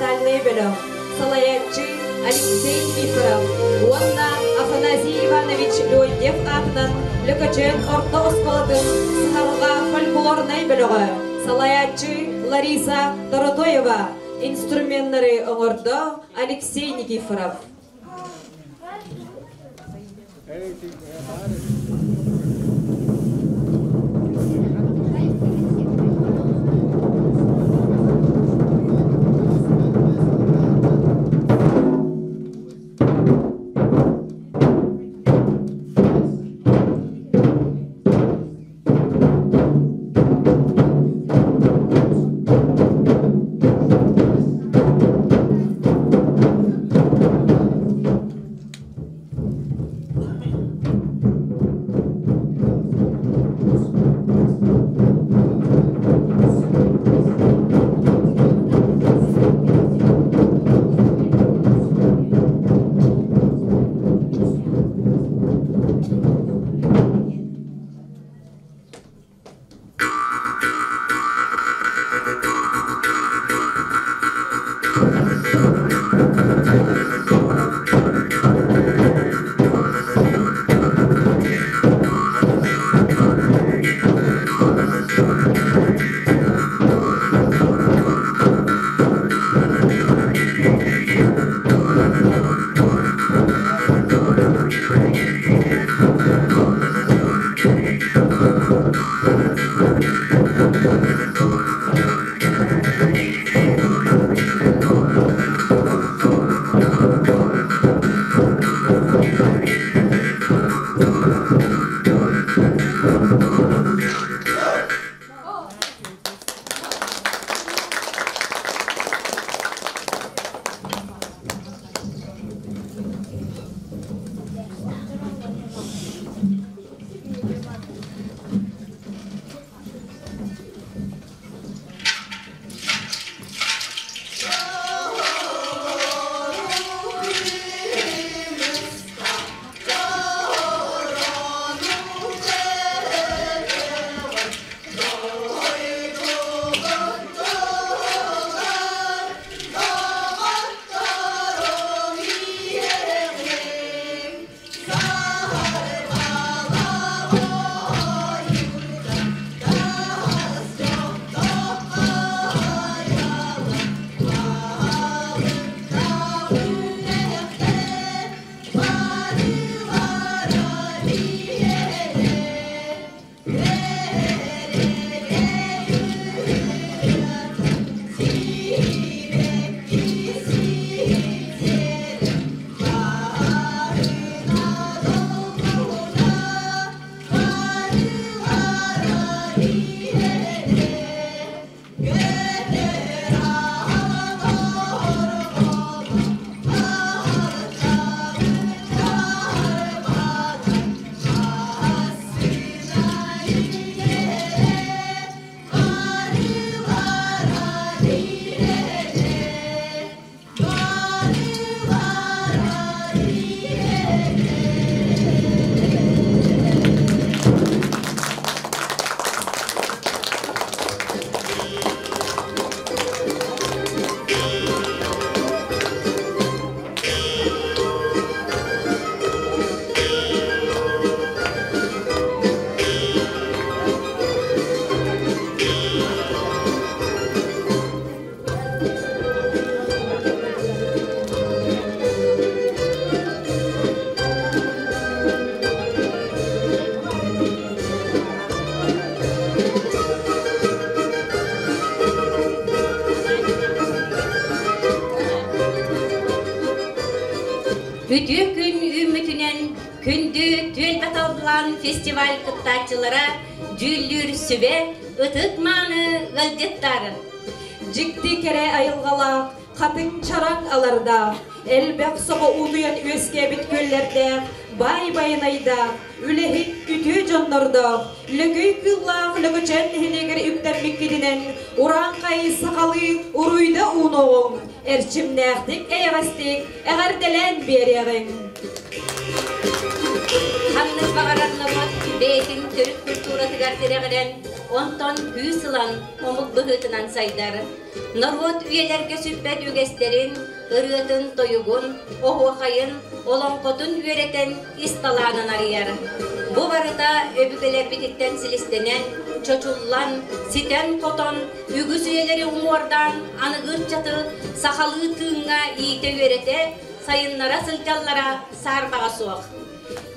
инструментальнай бөлөх, салайааччы Алексей Никифоров уонна Афанасий Иванович Леонтьев аатынан Лөкөчөөн орто оскуолатын Саһарҕа фольклорнай бөлөҕө, салайааччы Лариса Доротоева инструменнары оҥордо Алексей Никифоров. Үтүө күн үүммүтүнэн күндү түөлбэ таллаан фестиваль кыттааччылара дьүүллүүр сүбэ ытык-мааны ыалдьыттар. Дьикти кэрэ айылҕалаах, хатыҥ чараҥ алардаах, элбэх соҕо уутуйан үөскээбит күөллэрдээх, баай байанайдаах, үлэһит үтүө дьоннордоох, лөкөй кыыллаах Лөкөчөөн нэһилиэгэр үктэммиккитинэн урааҥхай сахалыы уруйда уунуоҕуҥ, эрчимнээхтик, эйэҕэстик эҕэрдэлээн биэриэҕиҥ. Ханнык баҕарар норуот бэйэтин төрүт культуратыгар тирэҕирэн, Онтон күүс ылан омук быһыытынан сайдар. Норуот үйэлэргэ сүппэт үгэстэрин, ырыатын-тойугун, оһуохайын, олоҥхотун үөрэтэн ис талаанын арыйар. Бу барыта өбүгэлэрбититтэн силистэнэн, чочуллан, ситэн-хотон, үгүс үйэлэри уҥуордаан аныгы ыччаты сахалыы тыыҥҥа иитэ-үөрэтэ, сайыннара сылдьаллара саарбаҕа суох.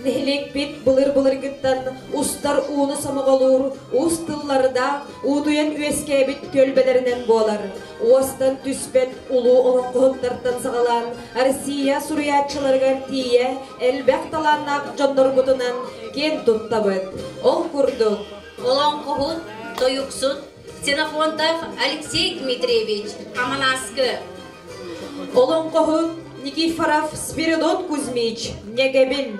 Нэһилиэкпит былыр-былыргыттан устар ууну сомоҕолуур уус тыллардаах уутуйан үөскээбит түөлбэлэринэн буолар. Уостан түспэт улуу олоҥхоһуттартан саҕалаан Россия суруйааччыларыгар тиийэ элбэх талааннаах дьоннорбутунан киэн туттабыт. Ол курдук, Олоҥхоһут, тойуксут Ксенофонтов Алексей Дмитриевич Аманаскы Олоҥхоһут Никифоров Спиридон Кузьмич Ньэгэбин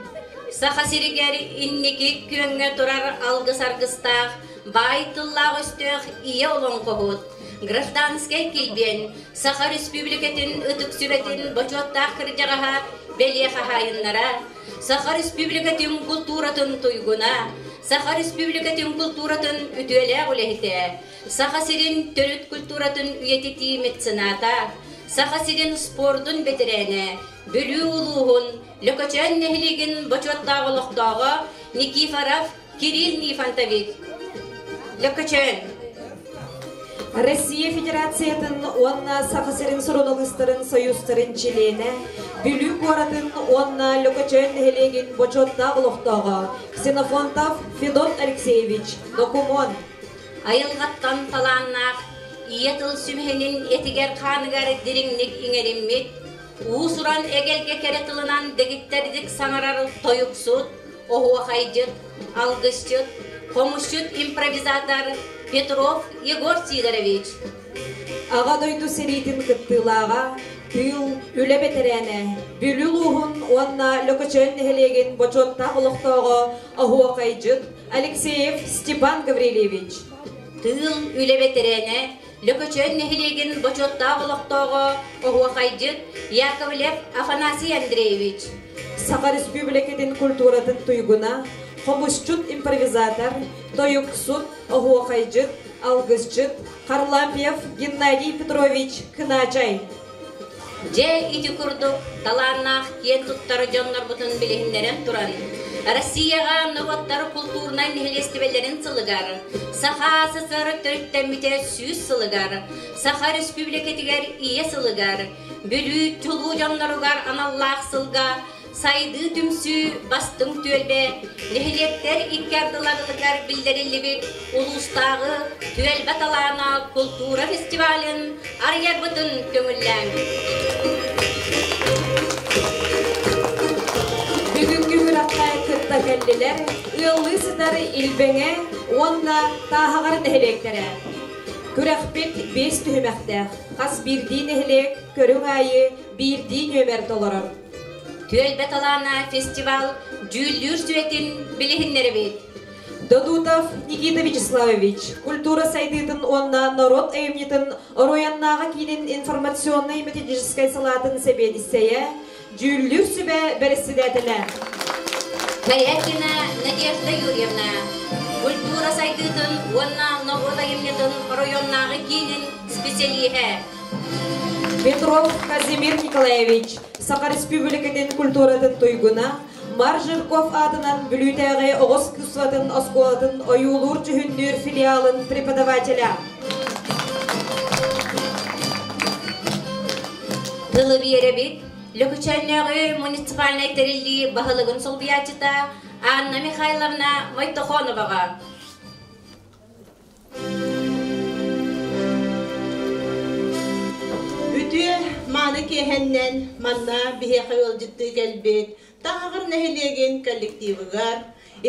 Саха сиригэр инники күөҥҥэ турар алгыс аргыстаах, баай тыллаах өстөөх ийэ олоҥхоһут, гражданскай килбиэн, Саха Республикатын Ытык Сүбэтин бочуоттаах кырдьаҕаһа, бэлиэ хаһаайыннара, Саха Республикатын култууратын туйгуна, Саха Республикатын култууратын үтүөлээх үлэһитэ, Саха сирин төрүт культуратын үйэтитии мецената, Саха сирин спордун бэтэрээнэ, Бүлүү улууһун Лөкөчөөн нэһилиэгин бочуоттаах олохтооҕо Никифоров Кирилл Нифонтович. Лөкөчөөн. Россия Федерациятын уонна Саха сирин суруналыыстарын союзтарын чилиэнэ, Бүлүү куоратын уонна Лөкөчөөн нэһилиэгин бочуоттаах олохтооҕо Ксенофонтов Федот Алексеевич, докумуон. Айылҕаттан талааннаах, ийэ тыл сүмэһинин этигэр-хааныгар дириҥник иҥэриммит, уус-уран эгэлгэ кэрэ тылынан дэгиттэрдик саҥарар тойуксут, оһуохайдьыт, алгысчыт, хомусчут импровизатор Петров Егор Сидорович. Аҕа дойду сэриитин кыттыылааҕа, тыыл, үлэ бэтэрээнэ, Бүлүү улууһун уонна Лөкөчөөн нэһилиэгин бочуоттаах олохтооҕо оһуохайдьыт Алексеев Степан Гаврильевич. Тыыл үлэ бэтэрээнэ, Лөкөчөөн нэһилиэгин бочуоттаах олохтооҕо, оһуохайдьыт Яковлев Афанасий Андреевич. Саха Республикатын культуратын туйгуна, хомусчут импровизатор, тойуксут, оһуохайдьыт, алгысчыт Харлампьев Геннадий Петрович Кынаачай. Дьэ, ити курдук талааннаах киэн туттар дьоннорбутун билиһиннэрэн туран, Россияҕа норуоттар култуурунай нэһилиэстибэлэрин сылыгар, Саха СССР төрүттэммитэ 100 сылыгар, Саха Республикатыгар Ийэ сылыгар, Бүлүү чулуу дьонноругар аналлаах сылга Сайдыы түмсүү бастыҥ түөлбэ нэһилиэктэр икки ардыларыгар биллэриллибит улуустааҕы түөлбэ талаана култуура фестивалын арыйарбытын көҥүллээҥ. Бүгүҥҥү күрэххэ кытта кэллилэр ыаллыы сытар Илбэҥэ уонна Тааһаҕар нэһилиэктэрэ. Күрэхпит биэс түһүмэхтээх. Хас биирдии нэһилиэк көрүҥ аайы биирдии нүөмэр толорор. Түөлбэ талаана фестивал дьүүллүүр сүбэтин билиһиннэрэбит. Додутов Никита Вячеславович, культура сайдыытын уонна норуот айымньытын Оройуоннааҕы киинин информационнай методическай салаатын сэбиэдиссэйэ, дьүүллүүр сүбэ бэрэссэдээтэлэ. Корякина Надежда Юрьевна, культура сайдыытын уонна норуот айымньытын оройуоннааҕы киинин специалиһэ. Петров Казимир Николаевич, Саха Республикатын культуратын туйгуна, Мар Жирков аатынан Бүлүүтээҕи оҕо искусствотын оскуолатын ойуулуур-дьүһүннүүр филиалын преподавателя. Тылы биэрэбит Лөкүчээннээҕи муниципальнай тэриллии баһылыгын солбуйааччыта Анна Михайловна Мойтохоноваҕа. Үтүө мааны киэһэннэн манна биһиэхэ ыалдьыттыы кэлбит Таһаҕыр нэһилиэгин коллективыгар,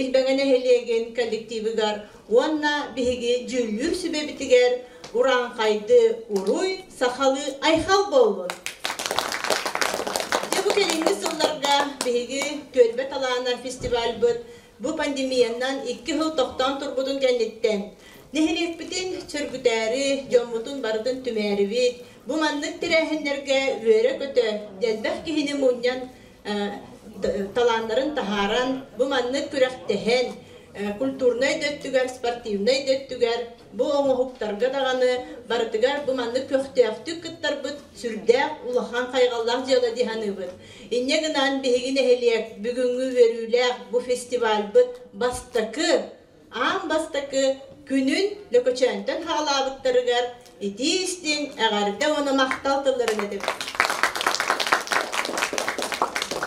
Илбэҥэ нэһилиэгин коллективыгар уонна биһиги дьүүллүүр сүбэбитигэр урааҥхайды уруй, сахалыы айхал буоллун! Дьэ бу кэлиҥҥи сылларга биһиги Түөлбэ талаана фестивальбыт Бу пандемиянан 2 сыл тохтоон турбутун кэнниттэн нэһилиэкпитин сөргүтээри, дьоммутун барытын түмээрибит, бу маннык тэрээһиннэргэ үөрэ-көтө, элбэх киһини мунньан талааннарын таһааран, бу маннык күрэхтэһэн, культурнай да өттүгэр, спортивнай да өттүгэр, бу оҥоһуктарга даҕаны барытыгар бу маннык көхтөөхтүк кыттарбыт сүрдээх улахан хайҕаллаах дьыала дии саныыбыт. Инньэ гынан биһиги нэһилиэк бүгүҥҥү үөрүүлээх бу фестивальбыт бастакы, аан бастакы күнүн Лөкөчөөнтөн хаалаабыттарыгар итии-истиҥ эҕэрдэ уонна махтал тылларын этэбит.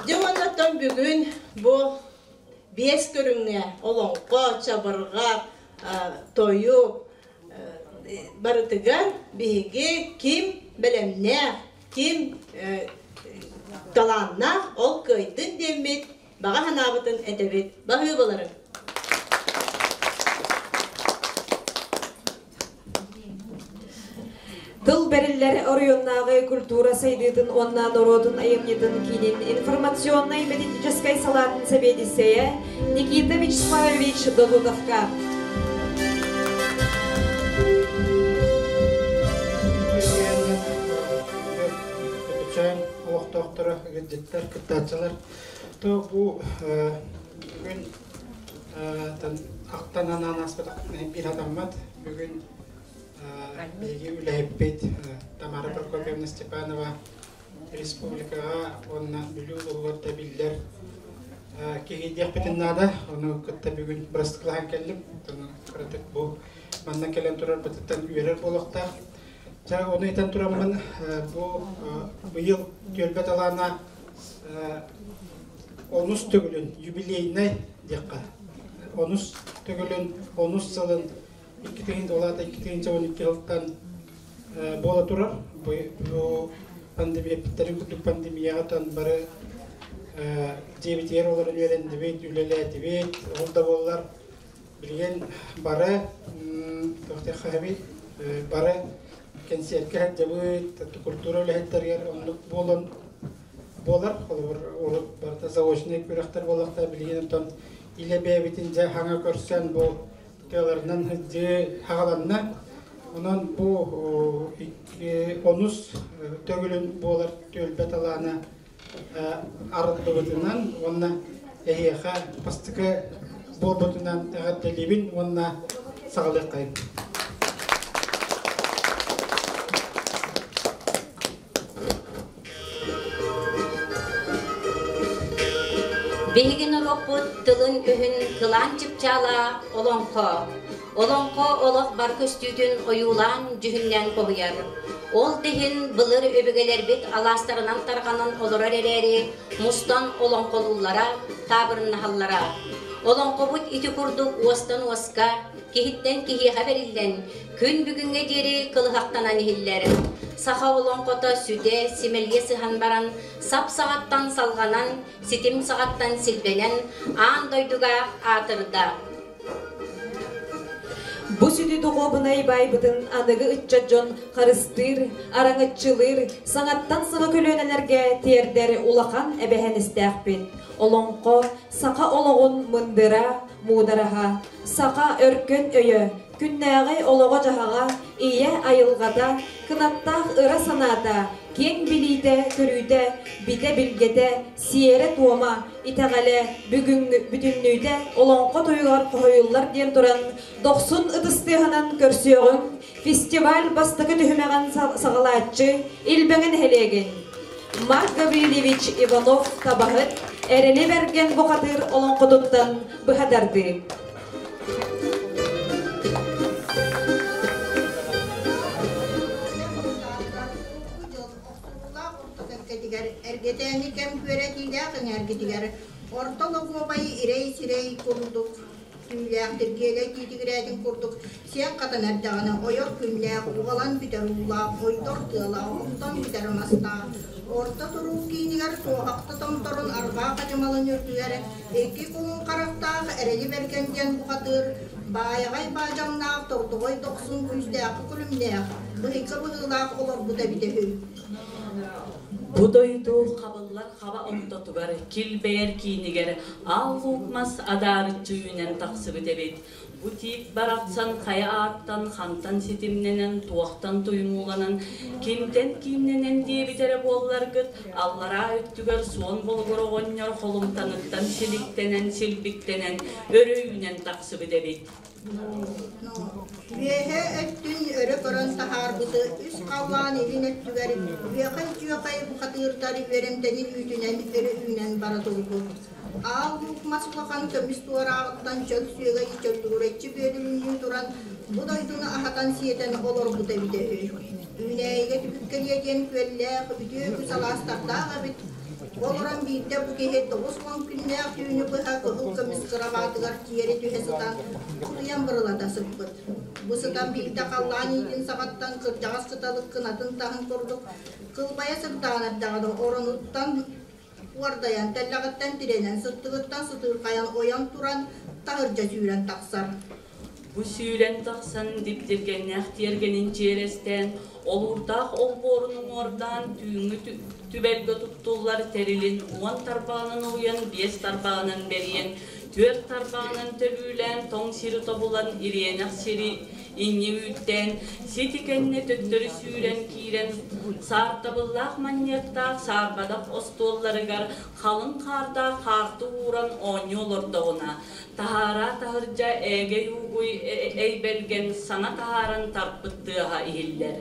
Дьэ уонна оттон бүгүн бу биэс көрүҥҥэ олоҥхо, чабырҕа, тойук барытыгар биһиги ким бэлэмнээх, ким талааннаах ол кыайдын диэммит баҕа санаабытын этэбит. Баһыыбаларыҥ! Тыл бэриллэр оройуоннааҕы культура сайдыытын уонна норуотун айымньытын киинин информационнай-методическай салаатын сэбиэдиссэйэ Никита Вячеславович Додутовка. Өтөчөөн олохтоохторо, ыалдьыттар, кыттааччылар то бу бүгүн ахтан анаан ааспатах биир адаммат бүгүн биһиги үлэһиппит Тамара Прокопьевна Степанова республикаҕа уонна Бүлүү улууһугар да биллэр киһи диэхпитин наада. Ону кытта бүгүн бырастыклаһан кэллим. Кыратык бу манна кэлэн турарбытыттан үөрэр буолуохтаах. Дьэ, ону этэн тураммын бу быйыл түөлбэ талаана онус төгүлүн юбилейнай диэххэ онус төгүлүн онус сылын 2 долата 212 сылтан буола турар. Бу пандемия эппиттэрин курдук пандемияҕа бары дьиэбитигэр олорон үөрэннибит, үлэлээтибит. Ол да буоллар билигин бары туох бары кэнсиэркэ сылдьабыт, культура үлэһиттэригэр оннук буолан буолар. Холобур, урут барыта заочнай күрэхтэр буоллахтар, билигин онтон илэ бэйэбитин дьэ хаҥа көрсөн бу тыаларынан сылдьыы хаҕаланна. Онон бу онус төгүлүн буолар түөлбэ талаана арыллыбытынан уонна эһиэхэ бастакы буолбутунан эҕэрдэлиибин уонна саҕалыаххайын. Биһиги норуоппут тылын-өһүн кылаан чыпчаала олоҥхо. Олоҥхо олох бар көстүүтүн ойуулаан дьүһүннээн хоһуйар. Ол да иһин былыр өбүгэлэрбит алаастарынан тарҕанан олорор эрээри, мустан олоҥхолууллара, таабырыннаһаллара. Олоҥхобут ити курдук уостан уоска, киһиттэн киһиэхэ бэриллэн, күн бүгүҥҥэ диэри кылыһахтанан иһиллэр. Саха олоҥхото сүдэ, симэлийэ сыһан баран, сап саҕаттан салҕанан, ситим саҕаттан силбэнэн, аан дойдуга аатырда. Бу сүдү духуобунай баайбытын аныгы ыччат дьон харыстыыр, араҥаччылыыр, саҥаттан саҥа көлүөнэлэргэ тиэрдэр улахан эбэһээһинэстээхпит. Олоҥхо саха олоҕун мындыра, муудараһа, саха өркөн өйө, күннээҕи олоҕо-дьаһаҕа, ийэ айылҕата, кынаттаах ыра санаата, киэҥ билиитэ-көрүүтэ, битэ-билгэтэ, сиэрэ-туома, итэҕэлэ бүгүҥҥү бүтүннүүтэ олоҥхо тойугар хоһуйуллар диэн туран, дохсун ытыс тыаһынан көрсүөҕүҥ фестиваль бастакы түһүмэҕин саҕалааччы Илбэҥэ нэһилиэгин Марк Гаврильевич Иванов табаһыт Эрэли Бэргэн бухатыыр олоҥхотуттан быһа тардыы. Эргэтээҥи кэм күөрэтиилээх эҥээргитигэр орто логуобай ирэй-сирэй курдук түүлээх тиргиэлэй тиитигирээтин курдук сиэн хатан эрдэҕинэ ойор күннээх уҕалан бүтэр уулаах ойдор тыалаах охтон бүтэр мастаах орто туруу киинигэр туоһахта томторун арҕаа хадьымалын үрдүгэр икки кулун харахтаах эрэли бэргэн диэн бухатыыр баайаҕай баадьаҥнаах тордоҕой дохсун күүстээх күлүмнээх быһыйга быһыылаах олорбута эбитэ үһү. Бу дойду хабыллар хаба ортотугар, килбэйэр киинигэр аал луук мас адаарыччы үүнэн тахсыбыт эбит. Бу тиит барахсан хайа ааттан, хантан ситимнэнэн, туохтан туймууланан, кимтэн кииннэнэн диэбит эрэ буолларгыт, аллараа өттүгэр суон болугур оҕонньор холумтаныттан силиктэнэн, силбиктэнэн, өрө үүнэн тахсыбыт эбит. Үөһэ өттүн өрө көрөн таһаарбыты үс халлаан илин өттүгэр үөхэй-дьүөхэй бухатыырдар үөрэмтэнин үүтүнэн өрө үүнэн бара турбут. Аал луук мас улахан көмүс туорааҕыттан чөл сүөгэй чөллүгүрэччи бүөтүлүннүү туран бу дойдуну аһатан-сиэтэн олорбута эбитэ үһү. Үүнээйигэ түбүккэлиэ диэн күөллээх, үтүө үгүс алаастардаах эбит. Олорон биирдэ бу киһи 90 күннээх түүнү быһа кыһыл көмүс кырабаатыгар тиэрэ түһэ сытан, утуйан бырылата сыппыт. Бу сытан биирдэ халлаан иитин саҕаттан кырдьаҕас кыталык кынатын таһын курдук кылбайа сырдаан эрдэҕинэ оронуттан уордайан, тэллэҕиттэн тирэнэн, сыттыгыттан сытыырхайан ойон туран, таһырдьа сүүрэн тахсар. Бу сүүрэн тахсан дибдиргэннээх тиэргэнин чиэрэстээн, олуурдаах олбуорун уҥуордаан, түүҥҥү түбэлгэ туттуллар тэрилин 10 тарбаҕынан уйан, 5 тарбаҕынан бэрийэн, 4 тарбаҕынан төлүүлээн, тоҥ сири тобулан, ириэнэх сири инньэ үүттээн, сити кэннэ төттөрү сүүрэн киирэн, саартабыллаах манньыаттаах саарбадах остуолларыгар халыҥ хаардаах хаарты ууран оонньуу олордоҕуна, таһаараа таһырдьа ээгэй уугуй эйбэлгэн саҥа таһааран тарпыт тыаһа иһиллэр.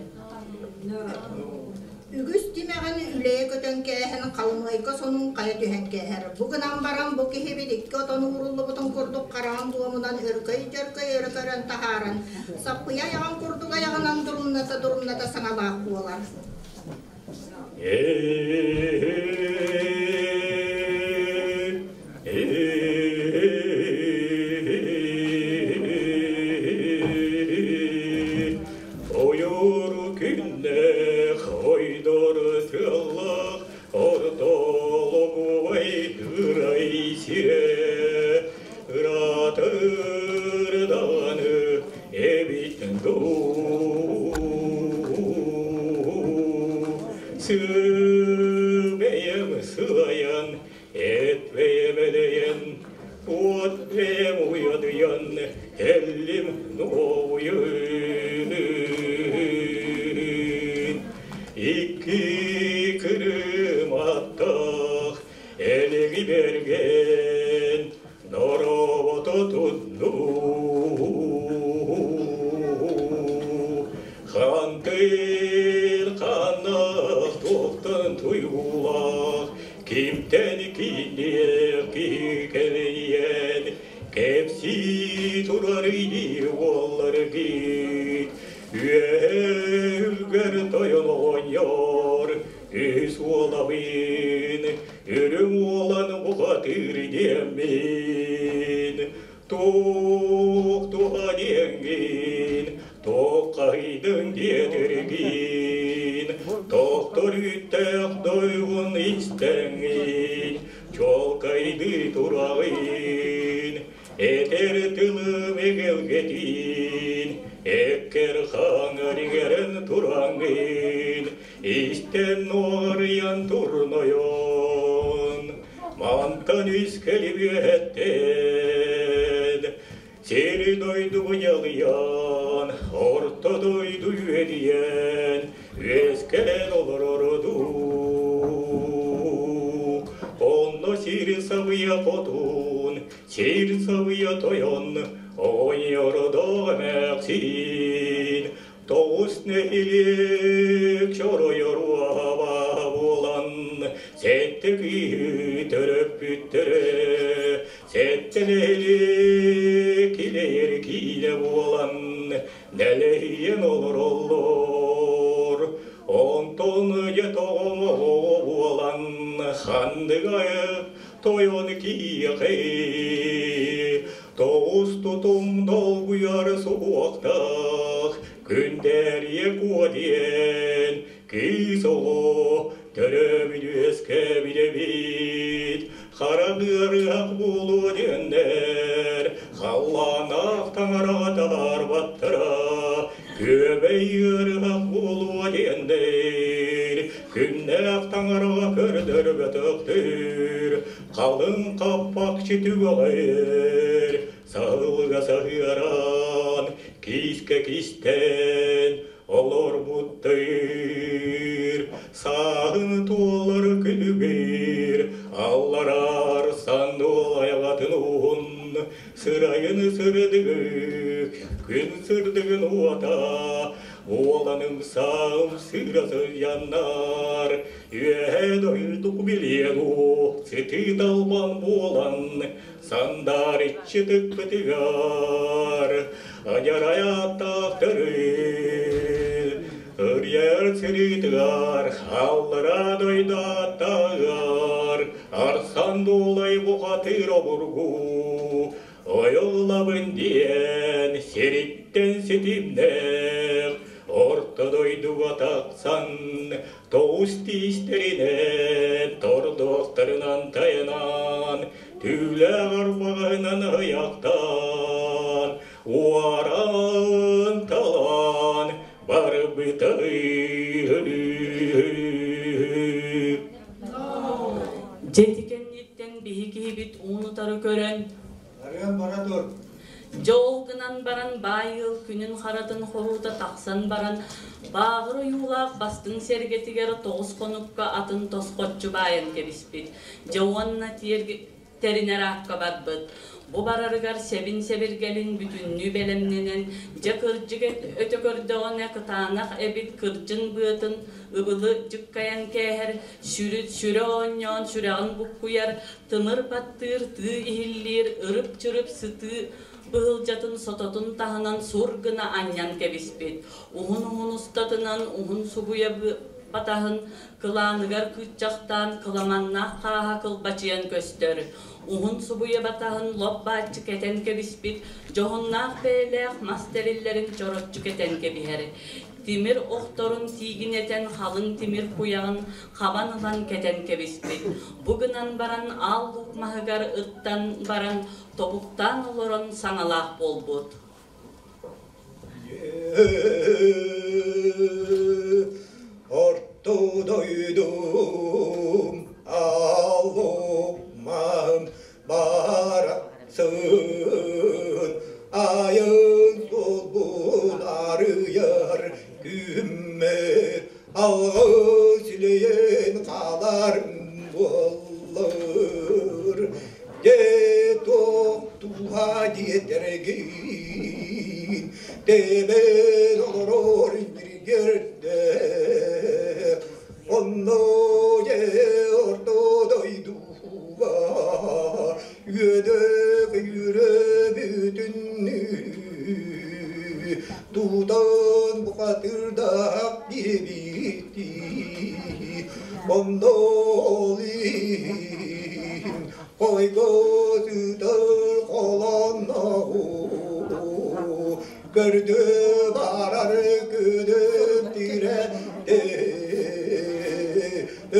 Үгүс тимэҕин үлэйэ көтөн кээһэн халымыайга сонун хайа түһэн кээһэр. Бу гынан баран бу киһибит икки отон ууруллубутун курдук хараҕын дуомунан өркөй-дьөркөй өрө көрөн таһааран, саппыйа айаҕын курдук айаҕынан дурумната-дурумната саҥалаах буолар. Ойор күннээх, ойдор тыаллаах, ортологубай ырай сирэ, ыраатыр даҕаны эбит дуу. Сыбэйэм сылайан, эт бэйэм элэйэн, уот бэйэм уйадыйан, кэллим нуойун. Икки кырым аттаах элиги берген, норобото тунну. Хантыр ханах туохтан туйгулаах, кимтэн киниэх киһи кэпсии турар илии уолларгыт. Үөһүгэр тойон оҕонньор, үс уолабын, үрүҥ уолан бухатыыр диэммин. Туох туха диэҥҥин, туоххайдыҥ диэтиргин, тохтор үүттээх дойгун истэҥҥин, чуолкайдыы тураҕын, этэр тылым эгэлгэтин, эккэр хаҥаригэрэн тураҥҥын, истэн нуоруйан турнойон, мантан үс кэлибиэттэн, сири дойду быдьалыйан, орто дойду үөдүйэн, үөскээн олорородуу. Онно сири сабыйа хотун, сир сабыйа тойон, оҕонньордоох эмээхсин, тоҕус нэһилиэк чоройор уоһаба буолан, сэттэ киһи төрөппүттэрэ, сэттэ нэһилиэк килэйэр киинэ буолан, нэлэһийэн олороллор. Онтон дьэ тоҕом оҕо буолан, ханныгай тойон киһиэхэ тоҕус тутум долгуйар суохтаах, күндэрийэ куо диэн кыыс оҕо төрөөбүт үөскээбит эбит. Хара ыарыһах буолуо диэннэр, халлааннаах таҥараҕа таһаарбаттара, күөмэй ыарыһах буолуо диэннэр, күннэр Дьиҥнээх таҥараҕа көрдөрбөтөхтөр, халыҥ хаппахчы түгэҕэр саһылга саһыаран, киискэ кистэн олорбуттар. Сааһын туолар күлүгэр аллараар сандуол айаҕатын уһун сырайын сырдык, күн сырдыгын уота Уоланым саам сыра сылдьаннар, үөһэ дойдук билиэн уу, сытыы талбан буолан, сандаарыччы тыкпытыгар, адьарай ааттаах төрүт, ырыар сырыытыгар, аллара дойду ааттааҕар, арсан дуолай бухатыыр обургу, Ойуллабын диэн сириттэн ситимнээх орто дойдуга тахсан тоҕус тиистэринэн тордуохтарынан тайанан түүлээх арбаҕаһынан ыйахтаан уоран талан барбыта. Дьэ ити кэнниттэн биһи киһибит уун-утары көрөн Барыан бара тур. Дьэ ол гынан баран баай ыал күнүн харатын хоруута тахсан баран бааҕыр ойуулаах бастыҥ сэргэтигэр 9 хонукка атын тосхоччу баайан кэбиспит. Дьэ уонна тэринэр аакка барбыт. Бу барарыгар сэбин-сэбиргэлин бүтүннүү бэлэмнэнэн, дьэ кырдьык өтө көрдөҕүнэ кытаанах эбит кырдьын быатын ыбылы дьыккайан кээһэр, сүрэ оонньоон сүрэҕин буккуйар, тымыр баттыыр, тыы иһиллиир, ырып-чырып сытыы быһылдьатын сототун таһынан сур гына анньан кэбиспит. Уһун-уһун устатынан уһун субуйа батаһын кылааныгар кыыччахтаан кыламаннаах хааһа кылбачыйан көстөр. Уһун субуйа батаһын лоп-бааччы кэтэн кэбиспит, дьоһуннаах бэйэлээх мас тэриллэрин чороччу кэтэн кэбиһэр. Тимир охторун тиигинэтэн халыҥ тимир куйаҕын хабан ылан кэтэн кэбиспит. Бу гынан баран аал луук маһыгар ыттан баран тобуктаан олорон саҥалаах буолбут. Орто дойдум аллумам барахсын айын суолбун арыйар күммүт алгыс илийэн хаалар буоллар де туох диэтэргин тебен олорор биргерде онно же орто дойдуга үөдө күйүрө бүтүннүү тутан бухатырдаах диэбитти онно олин хойго сытар холонноҕу көрдө барар күнүм тирэттэ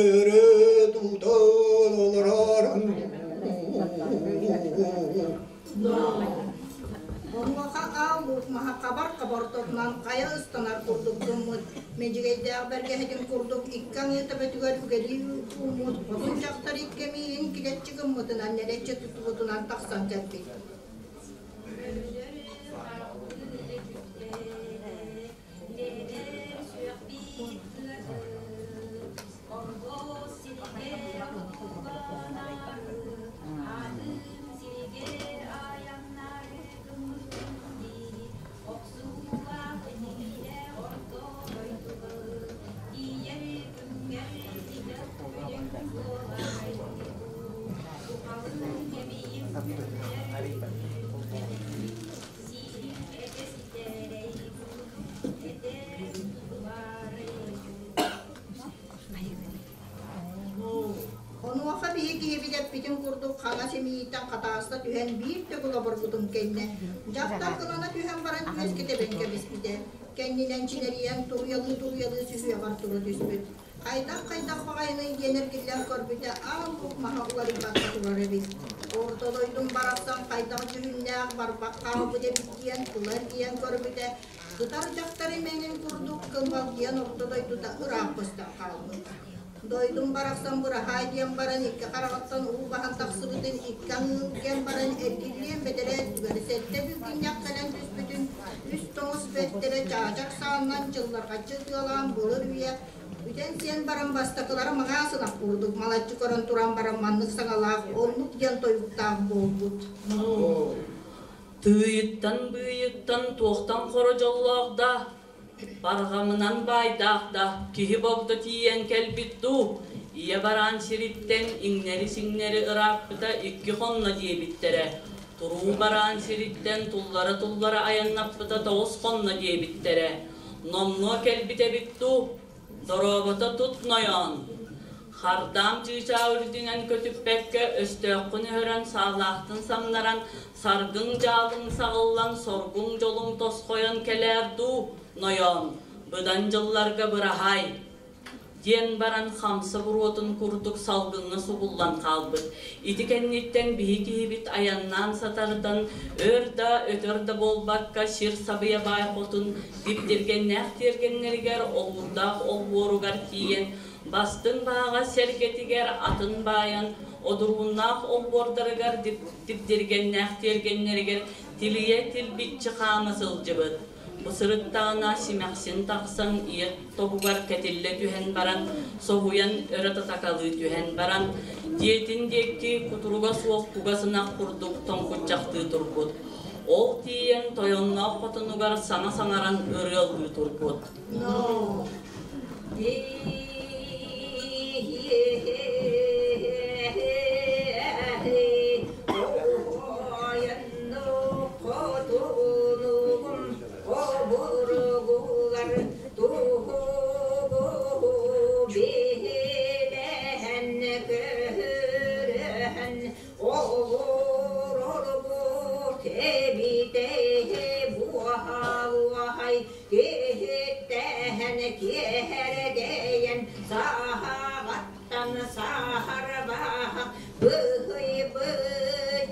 өрө тутан олорорун. Онуоха аал луук маһа хабар хобортотунан хайа ыстанар курдук гыммыт, мэдьигэйдээх бэргэһэтин курдук икки аҥыы төбөтүгэр үгэлии ууммут хотун дьахтар икки эмиийин килэччи гыммытынан нэлэччи туттубутунан тахсан кэлбит. Онуоха биһи киһибит эппитин курдук хаҥас имииттэн хатааста түһэн биир төгүл оборбутун кэннэ, дьахтар кылана түһэн баран түөскэ тэбэн кэбиспитэ. Кэннинэн чинэрийэн туруйалыы-туруйалыы сүһүөҕэр тура түспүт. Хайдах-хайдах баҕайыный диэн эргиллэн көрбүтэ, аал луук маһа уларыйбакка турар эбит. Орто дойдум барахсан хайдах дьүһүннээх барбах хаалбыт эбит диэн тула эргийэн көрбүтэ, сытар дьахтар имэҥин курдук кылбалдьыйан орто дойдута ыраах көстөн хаалбыт. Дойдум барахсан быраһаай диэн баран икки хараҕыттан уу баһан тахсыбытын икки аҥыы үкэн баран эргиллиэн бэтэрээ өттүгэр сэттэ бүлгүнньэх кэлэн түспүтүн үс тоҥус бэттэрэ чаачар сааннан чылларҕаччы ытыалаан былыр үйэ бүтэн сиэн баран бастакылара маҥаас ынах курдук малаччы көрөн туран баран маннык саҥалаах оннук диэн тойуктаах буолбут. Тыйыттан быйыттан туохтан хоро дьоллоох да Барҕамынан баайдаах да киһи богдо тиийэн кэлбит дуу, ийэ бараан сириттэн иҥнэри-сиҥнэри ырааппыта икки хонно диэбиттэрэ, туруу бараан сириттэн туллара-туллара айаннаппыта тоҕус хонно диэбиттэрэ, номнуо кэлбит эбит дуу, дорообото тут нойоон. Хардаам чыычаа үрдүнэн көтүппэккэ өстөөххүн өһөрөн саалаахтын самнаран Саргыҥ дьаалыҥ саҕыллан, соргуҥ дьолуҥ тосхойон кэлээр дуу, нойоон, быдан дьылларга быраһаай диэн баран хамса буруотун курдук салгыҥҥа субуллан хаалбыт. Ити кэнниттэн биһи киһибит айаннаан сатардан өр да өтөр да буолбакка сир сабыйа баай хотун дибдиргэннээх тиэргэннэригэр олуурдаах олбуоругар тиийэн бастыҥ бааҕа сэргэтигэр атын баайан одурууннаах олбуордарыгар типдиргэннээх тиэргэннэригэр тилийэ тилбиччи хаама сылдьыбыт. Бу сырыттаҕына симэхсин тахсан ийэ тобугар кэтиллэ түһэн баран, соһуйан өрө татакалыы түһэн баран, дьиэтин диэки кутуруга суох кугас ынах курдук тоҥкуччахтыы турбут. Ол тиийэн тойонноох хотунугар саҥа саҥаран ырыалыы турбут. No. Киһиттэһэн киэһэрдэйэн саһаҕаттан саһарбаһа быһыйбыт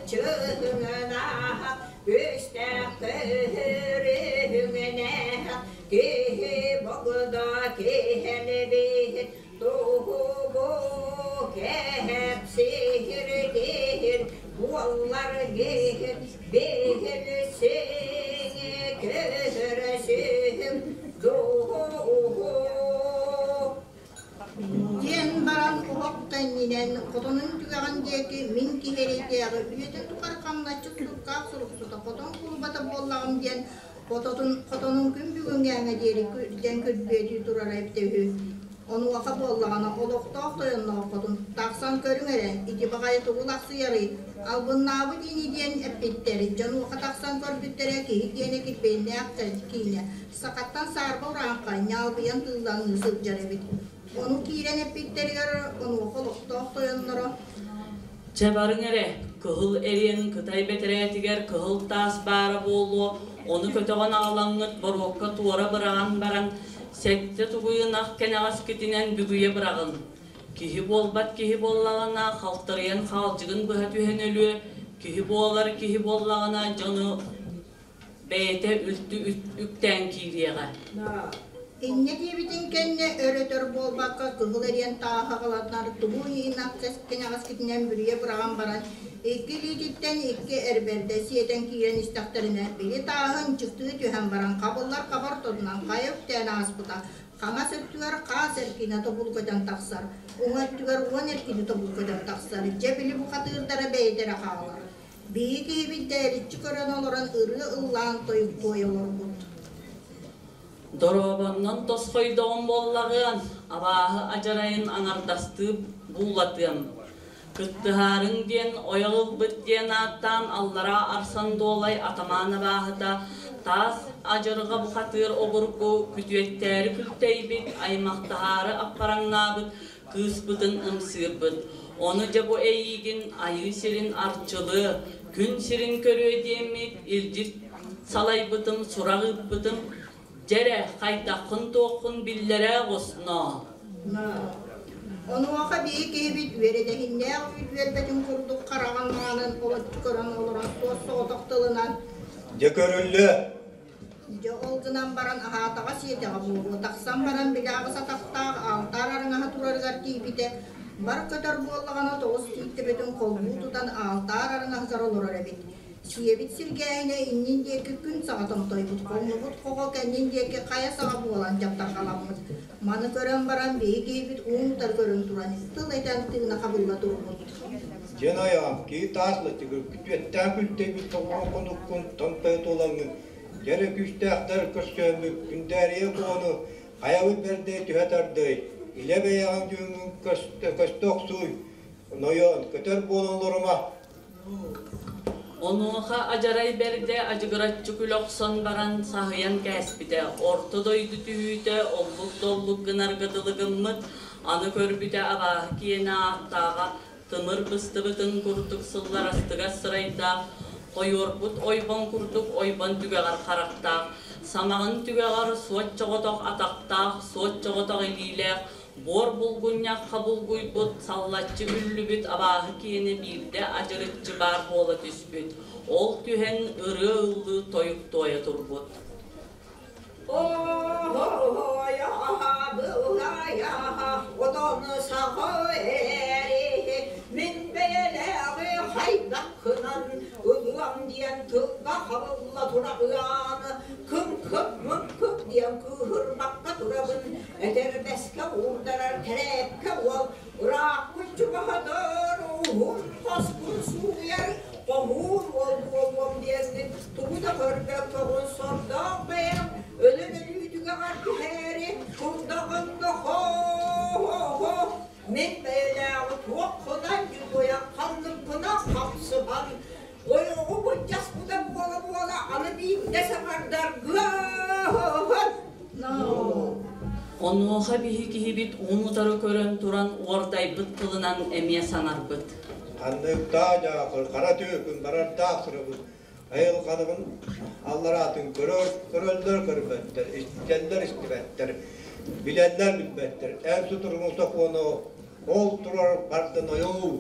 чыһыҥынаһа күстээх көһөрүһүҥүнэһэ киһи богдо киһэлбиһит туһугу кэһэпсиһир диһир буоллар гиһир биһилсиҥи көһөрөсүһүм дуһуһу Диэн баран оһох кэннинэн хотонун түгэҕин диэки мин киһи эрэйдээҕи үйэтин тухары хамначчыт суруккаах суруксута хотон кулубата буоллаҕым диэн Хототун, хотонун күн бүгүҥҥээҥҥэ диэри күрдьэн күрбүөтүү турара эбитэ үһү. Онуоха буоллаҕына олохтоох тойонноох хотун тахсан көрүҥ эрэ, ити баҕайы тугу лахсыйарый, албыннаабыт ини диэн эппиттэр. Дьонуоха тахсан көрбүттэрэ киһи киэнэ килбиэннээх киинэ, сахаттан саарба урааҥхай ньаалбыйан тыыллаҥныы сылдьар эбит. Ону киирэн эппиттэригэр онуоха олохтоох тойонноро Чэ барыҥ эрэ, кыһыл эриэн Кытай бэтэрээтигэр кыһыл таас баара буолуо, ону көтөҕөн аҕалаҥҥыт боруокка туора быраҕан баран, сэттэ тугуй ынах кэнэҕэскитинэн бүгүйэ быраҕыҥ. Киһи буолбат киһи буоллаҕына, халтарыйан хаалдьыгын быһа түһэн өлүө, киһи буолар киһи буоллаҕына, дьону бэйэтэ үлтү үктээн киириэҕэ. Инньэ диэбитин кэннэ өр-өтөр буолбакка кыһыл эриэн тааһы аҕаланнар тугу ыйынах кэнэҕэскитинэн бүрүйэ быраҕан баран икки илиититтэн икки эрбэрдэ сиэтэн киирэн истэхтэринэ били тааһы ынчыктыы түһэн баран хабыллар хабар тотунан хайа үктээн ааспыта хаҥас өттүгэр хаас эркинэ тобул көтөн тахсар уҥа өттүгэр уон эркини тобул көтөн тахсар дьэ били бухатыырдара бэйэтэ эрэ хаалар Биһиги киһибит дээриччи көрөн олорон ырыа ыллаан тойук туойа олорбут. Дорообоннон тосхойдоҕум буоллаҕыан, абааһы адьарайын аҥардастыы буулатыам. Кыттыһаарыҥ диэн ойох ылбыт диэн ааттаан аллараа Арсан Дуолай атамаан абааһыта таас адьырҕа бухатыыр обургу күтүөттээри күлтэйбит, аймахтаһаары аппараҥнаабыт кыыспытын ымсыырбыт. Ону дьэ бу эйиигин айыы сирин арчылыы, күн сирин көрүө диэммит илдьит салайбытым, сурах ыыппытым. Дьэрэ, хайдаххын-туоххун биллэрэ оҕусноо. Онуоха биһи киһибит үөрэдэһиннээх үүт үөрбэтин курдук хараҕын маанын олоччу көрөн олорон суос соҕотох тылынан Дьэ көрүллүө. Дьэ ол гынан баран аһаатаҕа сиэтэҕэ буолуо, тахсан баран били аҕыс атахтаах аалтаар арыҥаһа турарыгар тиийбитэ, бар көтөр буоллаҕына тоҕус тиит төбөтүн холбуу тутан аалтаар арыҥаһыгар олорор эбит. Сиэбит сиргээһинэ иннин диэки күн саҕа томтойбут, хоннубут хоҕо кэннин диэки хайа саҕа буолан дьаптарҕаламмыт. Маны көрөн баран биһи киһибит уун утары көрөн туран тыл этэн тыына хабылла турбут. Дьэн айаҕым, киһи таас лачыгыр, күтүөттээн күлтэйбит тоҕуһан хонуккун томтойо туолаҥҥын, дьэрэ күүстээхтэр көрсөөммүт күндээрийэ куону хайабыт бэрдэй түһэ тардыай, илэ бэйэҕин түүҥҥүн көстө охсууй, нойоон, көтөр буолан олорума. Онуоха адьарай бэрдэ адьыгыраччы күлэ охсон баран саһыйан кээспитэ, орто дойду түһүүтэ оллук-доллук гынарга дылы гыммыт, аны көрбүтэ абааһы киэнэ ааттааҕа тымыр быстыбытын курдук сылларастыгас сырайдаах, хойуорбут ойбон курдук ойбон түгэҕэр харахтаах, самаҕын түгэҕэр суот чоҕотох атахтаах, суот чоҕотох илиилээх, Буор булгунньахха булгуйбут, саллаччы үллүбүт абааһы киэнэ биирдэ адьырыччы баар буола түспүт. Ол түһэн ырыа ыллыы тойук туойа турбут. Отон саха эри мин бэйэлээҕи хайдаххынан ылыам диэн тылга хабылла тураҕыан кым-кып мым-кып диэн кыыһырбакка турабын Этэрбэскэ уурдарар тэрээпкэ уол ыраахпын чугаһатар, уһун хоспун сууйар, хоһуун уол буолуом диэммин тугу да көрбөккөҕүн сордоох бэйэм өлөн өлүү түгэҕэр түһээри курдаҕын нохоо мин бэйэлээҕи туоххунан дьулуйан ханныппынан хапсыһан ойоҕу былдьаспыта буола-буола аны биирдэ саҥардаргыаһын Онуоха биһи киһибит уун-утары көрөн туран уордайбыт тылынан эмиэ саҥарбыт. Ханныктаа дьаакыр хара түөкүн барардаах сырабын айылҕаныгын аллараатын көрөр көрөллөр көрбөттөр, истэллэр истибэттэр, билэллэр билбэттэр. Эн сутуруҥу сокуону ол турар бардын ойуу.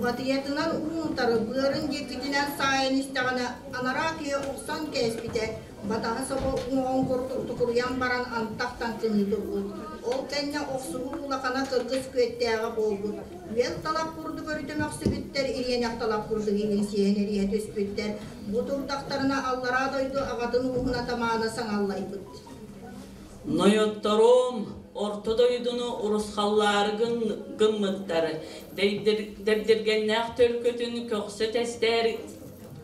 Батыйатынан уун-утары быарын диэкитинэн саайан истэҕинэ анараа киһи охсон кээспитэ, Батаһа собо уҥуоҕун курдук тукуруйан баран антах таҥкыныы турбут. Ол кэннэ охсуһуу улахана кыргыс күөттээҕэ буолбут. Үөл талах курдук өрүтэ мөхсүбүттэр, ириэнэх талах курдук илин сиэһин эрийэ түспүттэр. Бу турдахтарына аллараа дойду аҕатын ууһун атамаана саҥаллайбыт. Нойотторум, орто дойдуну урусхаллаары гыммыттар, дэбдиргэннээх төлкөтүн көхсө тэстээри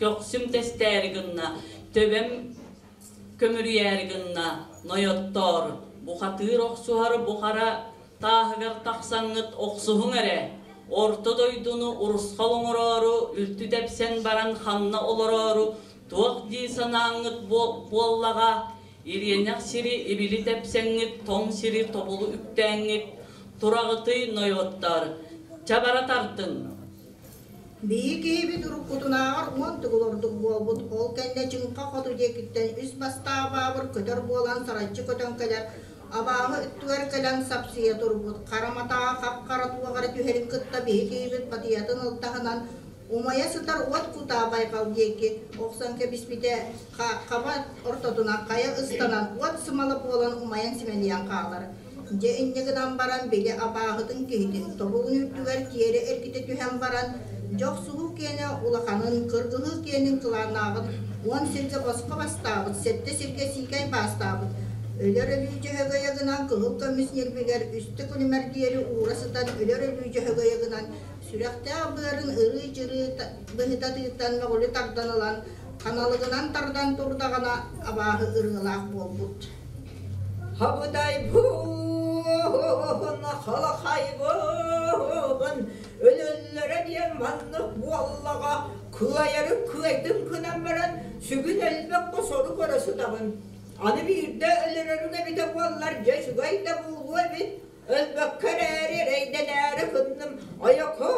көхсүм тэстээри гынна, төбөм көмүрүйээри гынна, нойоттоор, бухатыыр охсуһар бухара тааһыгар тахсаҥҥыт охсуһуҥ эрэ, орто дойдуну урусхал оҥороору үлтү тэпсэн баран ханна олороору туох дии санааҥҥыт буоллаҕа, ириэнэх сири ибили тэпсэҥҥит, тоҥ сири тобулу үктээҥҥит, тураҕытый нойоттоор, чабара тартыҥ. Биһиги киһибит уруккутунааҕар уон төгүл ордук буолбут, ол кэннэ чыҥха хоту диэкиттэн үс бастаах баабыр көтөр буолан сараччы көтөн кэлэр, абааһы өттүгэр кэлэн сапсыйа турбут, хара матаҕа хап-хара туох эрэ түһэрин кытта биһи киһибит батыйатын ылтаһынан умайа сытар уот кутаа байҕал диэки охсон кэбиспитэ, хаба ортотунан хайа ыстанан уот сымала буолан умайан симэлийэн хаалар. Дьэ инньэ гынан баран били абааһытын киһитин тобугун үрдүгэр тиэрэ эргитэ түһэн баран, дьохсуһуу киэнэ улаханын, кыргыһыы киэнин кылааннааҕын уон сиргэ босхо бастаабыт, сэттэ сиргэ сиикэй баастаабыт, өлөр өлүү дьөһөгөйө гынан кыһыл көмүс ньирбигэр үстэ күлүмэр диэри уура сытан өлөр өлүү дьөһөгөйө гынан сүрэхтээх быарын ырыы-дьырыы быһыта тыыттан мөҕүлү тардан ылан, ханалыгынан тардан турдаҕына абааһы ырыалаах буолбут. Хабытайбын, халахайбын, өлөллөрө диэн маннык буоллаҕа, кыайары кыайдым гынан баран, сүгүн элбэххэ сору көрө сытабын. Аны биирдэ өлөрөрүҥ эбитэ буоллар, дьэ үчүгэй да буолуо эбит, өлбөккө эрээри эрэйдэнээри кынным, ойокоо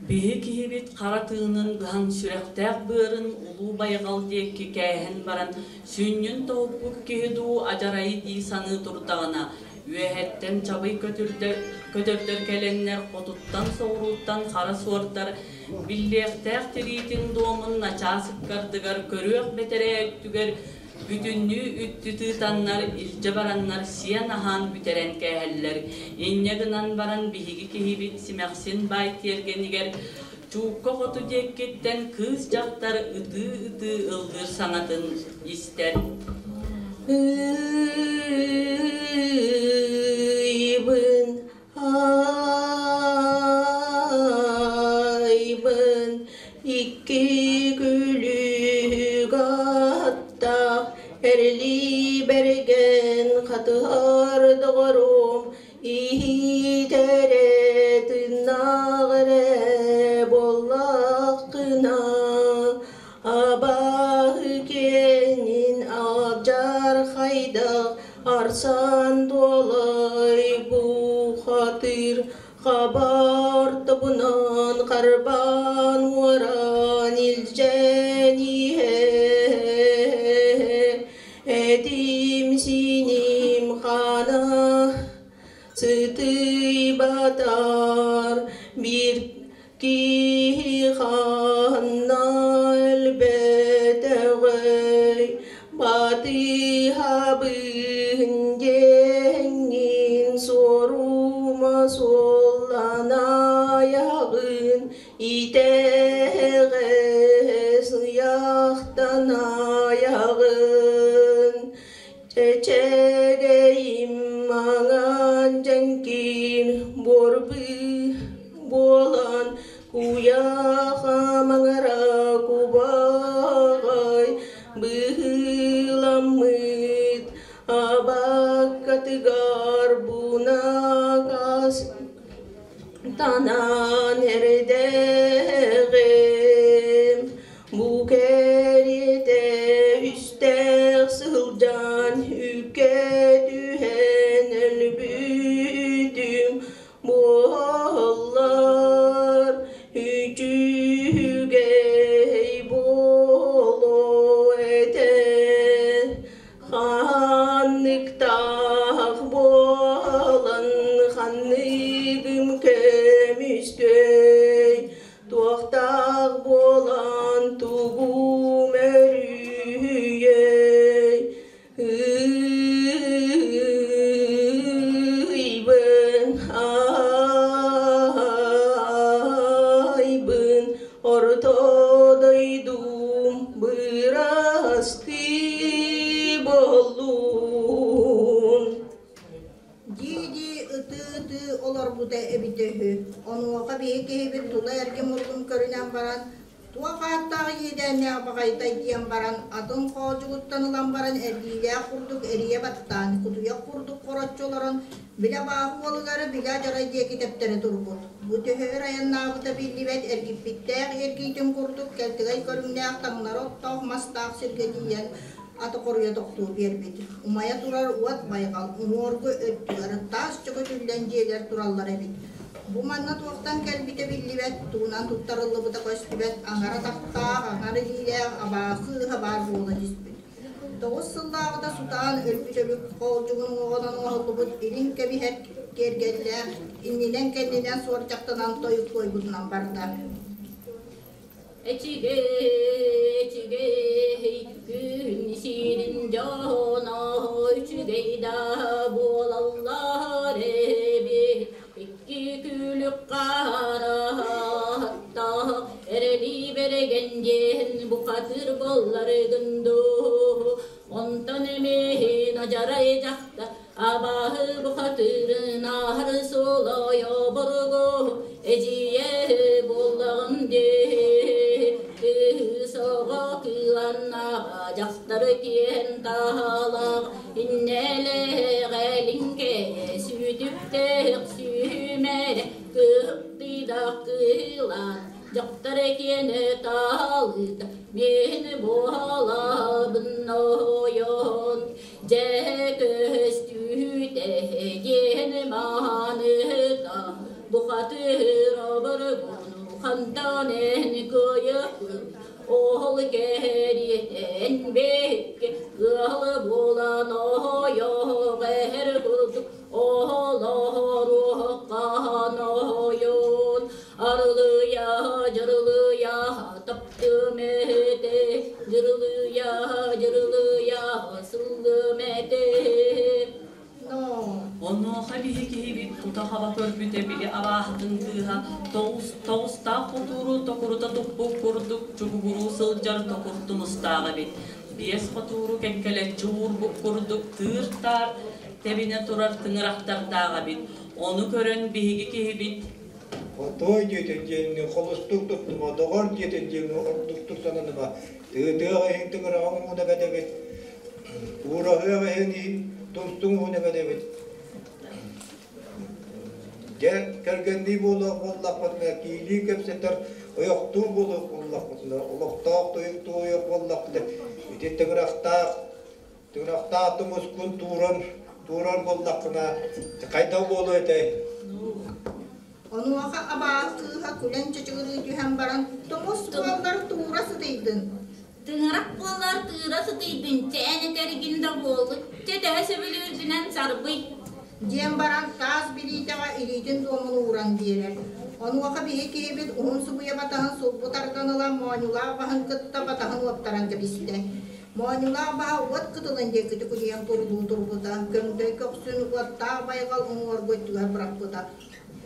Биһи киһибит хара тыынын быһан сүрэхтээх быарын улуу байҕал диэки кээһэн баран, сүнньүн тоһуппут киһи дуу адьарайы дии саныы турдаҕына, Үөһэттэн чабый көтөрдөр кэлэннэр хотуттан-соҕурууттан хара суордар биллиэхтээх тириитин дуомун начаас ыккардыгар көрүөх бэтэрээ өттүгэр бүтүннүү үттү тыытаннар илдьэ бараннар сиэн-аһаан бүтэрэн кээһэллэр. Инньэ гынан баран биһиги киһибит Симэхсин баай тиэргэнигэр Чуукка хоту диэккиттэн кыыс дьахтар ытыы-ытыы ыллыыр саҥатын истэр. Ыйбын, айбын, икки күлүк аттаах эрили бэргэн хатыһар доҕорум Иһитэрэ тыыннаах эрэ буоллаххына, абааһы киэнин алдьархайдаах арсан дуолай бухатыыр хабар тобунан харбаан уоран илдьэн иһэр. Этим-сииним хаана сытыйбатар биир киһи ханна өлбөтөҕөй батыһабын диэҥҥин суорума суолланаайаҕын итэҕэс ыйахтанаайаҕын Чэчэгэйим маҥан дьэҥкир буорбыы буолан куйаха маҥара кубаҕай быһыыламмыт абаккатыгар бунакас танан эрдэҕим Бу кэриэтэ үстээх сылдьан үккэ түһэн өлбүтүм буоллар үчүгэй буолуо этэ ханныктаах буолан ханныгым көмүскэй Туохтаах буолан тугум өрүһүйэй Ыйбын, айбын, орто дойдум бырастыы буоллун. Дии-дии ытыы-ытыы олорбута эбитэ үһү. Онуоха биһи киһибит тула эргим урдун көрүнэн баран, туох ааттаах иэдээннээх баҕайытай диэн баран, атын хоодьугуттан ылан баран эргиилээх курдук эрийэ баттаан, кутуйах курдук хороччу олорон, билэ абааһы уолугары билэ адьарай диэки тэптэрэ турбут. Бу төһө өр айаннаабыта биллибэт эргиппиттээх эргиитин курдук кэлтэгэй көрүҥнээх таҥнары оттоох мастаах сиргэ тиийэн аты хоруйа тохтуу биэрбит. Умайа турар уот байҕал уҥуоргу өттүгэр таас чөкөтүллэн дьиэлэр тураллар эбит. Бу манна туохтан кэлбитэ биллибэт, тугунан туттарыллыбыта көстүбэт, аҥара тахтаах, аҥар илиилээх абааһы ыыһа баар буола түспүт. 9 сыллааҕыта сутаан өлбүт өлүк хоолдьугун уҥуоҕунан оҥоһуллубут илин кэбиһэр киэргэллээх, иннинэн-кэннинэн суордьахтанан тойук туойбутунан барда. Эчигэй, эчигэй, күн сирин дьоно үчүгэй да буолаллар эбит. Икки күлүк харааттаах эрэли бэрэгэн диэн бухатыыр буолларгын дуу. Онтон эмиһин адьарай дьахтар абааһы бухатыырын ааһар суолайа борго эдьиийэ буоллаҕым дии кыыс оҕо кыыланнаҕа дьахтар киэн таһалаах иннэлээҕэлиҥкэ сүүтүктээх сүүмэрэ кыһыктыйдах кыылан дьахтар киэнэ таалыта мин буолабын ойон Дьэ көстүүтэ диэн мааныта бухатыыр обургуну хантан эн кыайыахпын ол кэриэтэн бэккэ ыал буолан ойоҕо эр курдук хаба көрбүтэ били абааһытын кыыһа тоҕустаах хотууру токурута туппут курдук чугугуруу сылдьар токур тумустаах эбит. Биэс хотууру кэккэлэччи уурбут курдук тыыр-таар тэбинэ турар тыҥырахтардаах эбит. Ону көрөн биһиги киһибит Отой диэтэ диэҥҥэ холустук туттума, доҕор диэтэ диэҥҥэ ордуктук сананыма, тыытыах иһин тыҥыраҕыҥ ууна бэдэбит, уураһыах иһин тумсуҥ ууна бэдэбит. Дьэ, кэргэннии буолуох буоллахпытына, киилии кэпсэтэр ойохтуу буолуох буоллахпытына, олохтоох тойук туойуох буоллахпытына, ити тыҥырахтаах тыҥырахтаах тумускун тууран туурар буоллаххына, хайдах буолуо этэй? Онуоха абааһы кыыһа күлэн чычыгырыы түһэн баран, тумус буоллар туура сытыйдын. Тыҥырах буоллар тыыра сытыйдын, чээн этэргин да буоллун, чэ төһө сөбүлүүргүнэн сарбый. Диэн баран таас билиитэҕэ илиитин дуомун ууран биэрэр. Онуоха биһи киһибит уһун субуйа батаһын сулбу тардан ылан моонньулаах баһын кытта батаһын уоттаран кэбистэ. Моонньулаах баһа уот кытылын диэки түкүлүйэн курулуу турбута, көҥдөй көхсүн уоттаах байҕал уҥуоргу өттүгэр бырахпыта.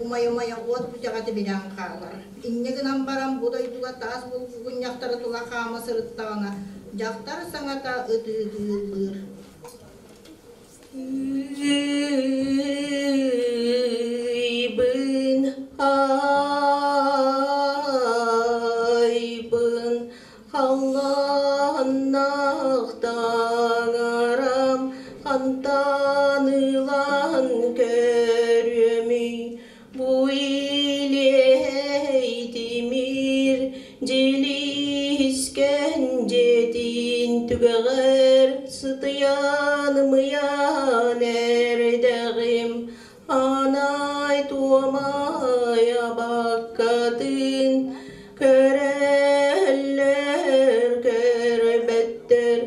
Умайа-умайа уот бүтэҕэ тимирэн хаалар. Инньэ гынан баран бу дойдуга таас булгунньахтары тула хаама сырыттаҕына, дьахтар саҥата ытыы-ытыыллыыр. Ыйбын, айбын, халлааннаах таҥарам хантан ылан көрүөмүй бу илиэй тимир дьилискэн дьиэтин түгэҕэр сытыйан ымыйан эрдэҕим анай туомай абаккатын көрөллөр көрбөттөр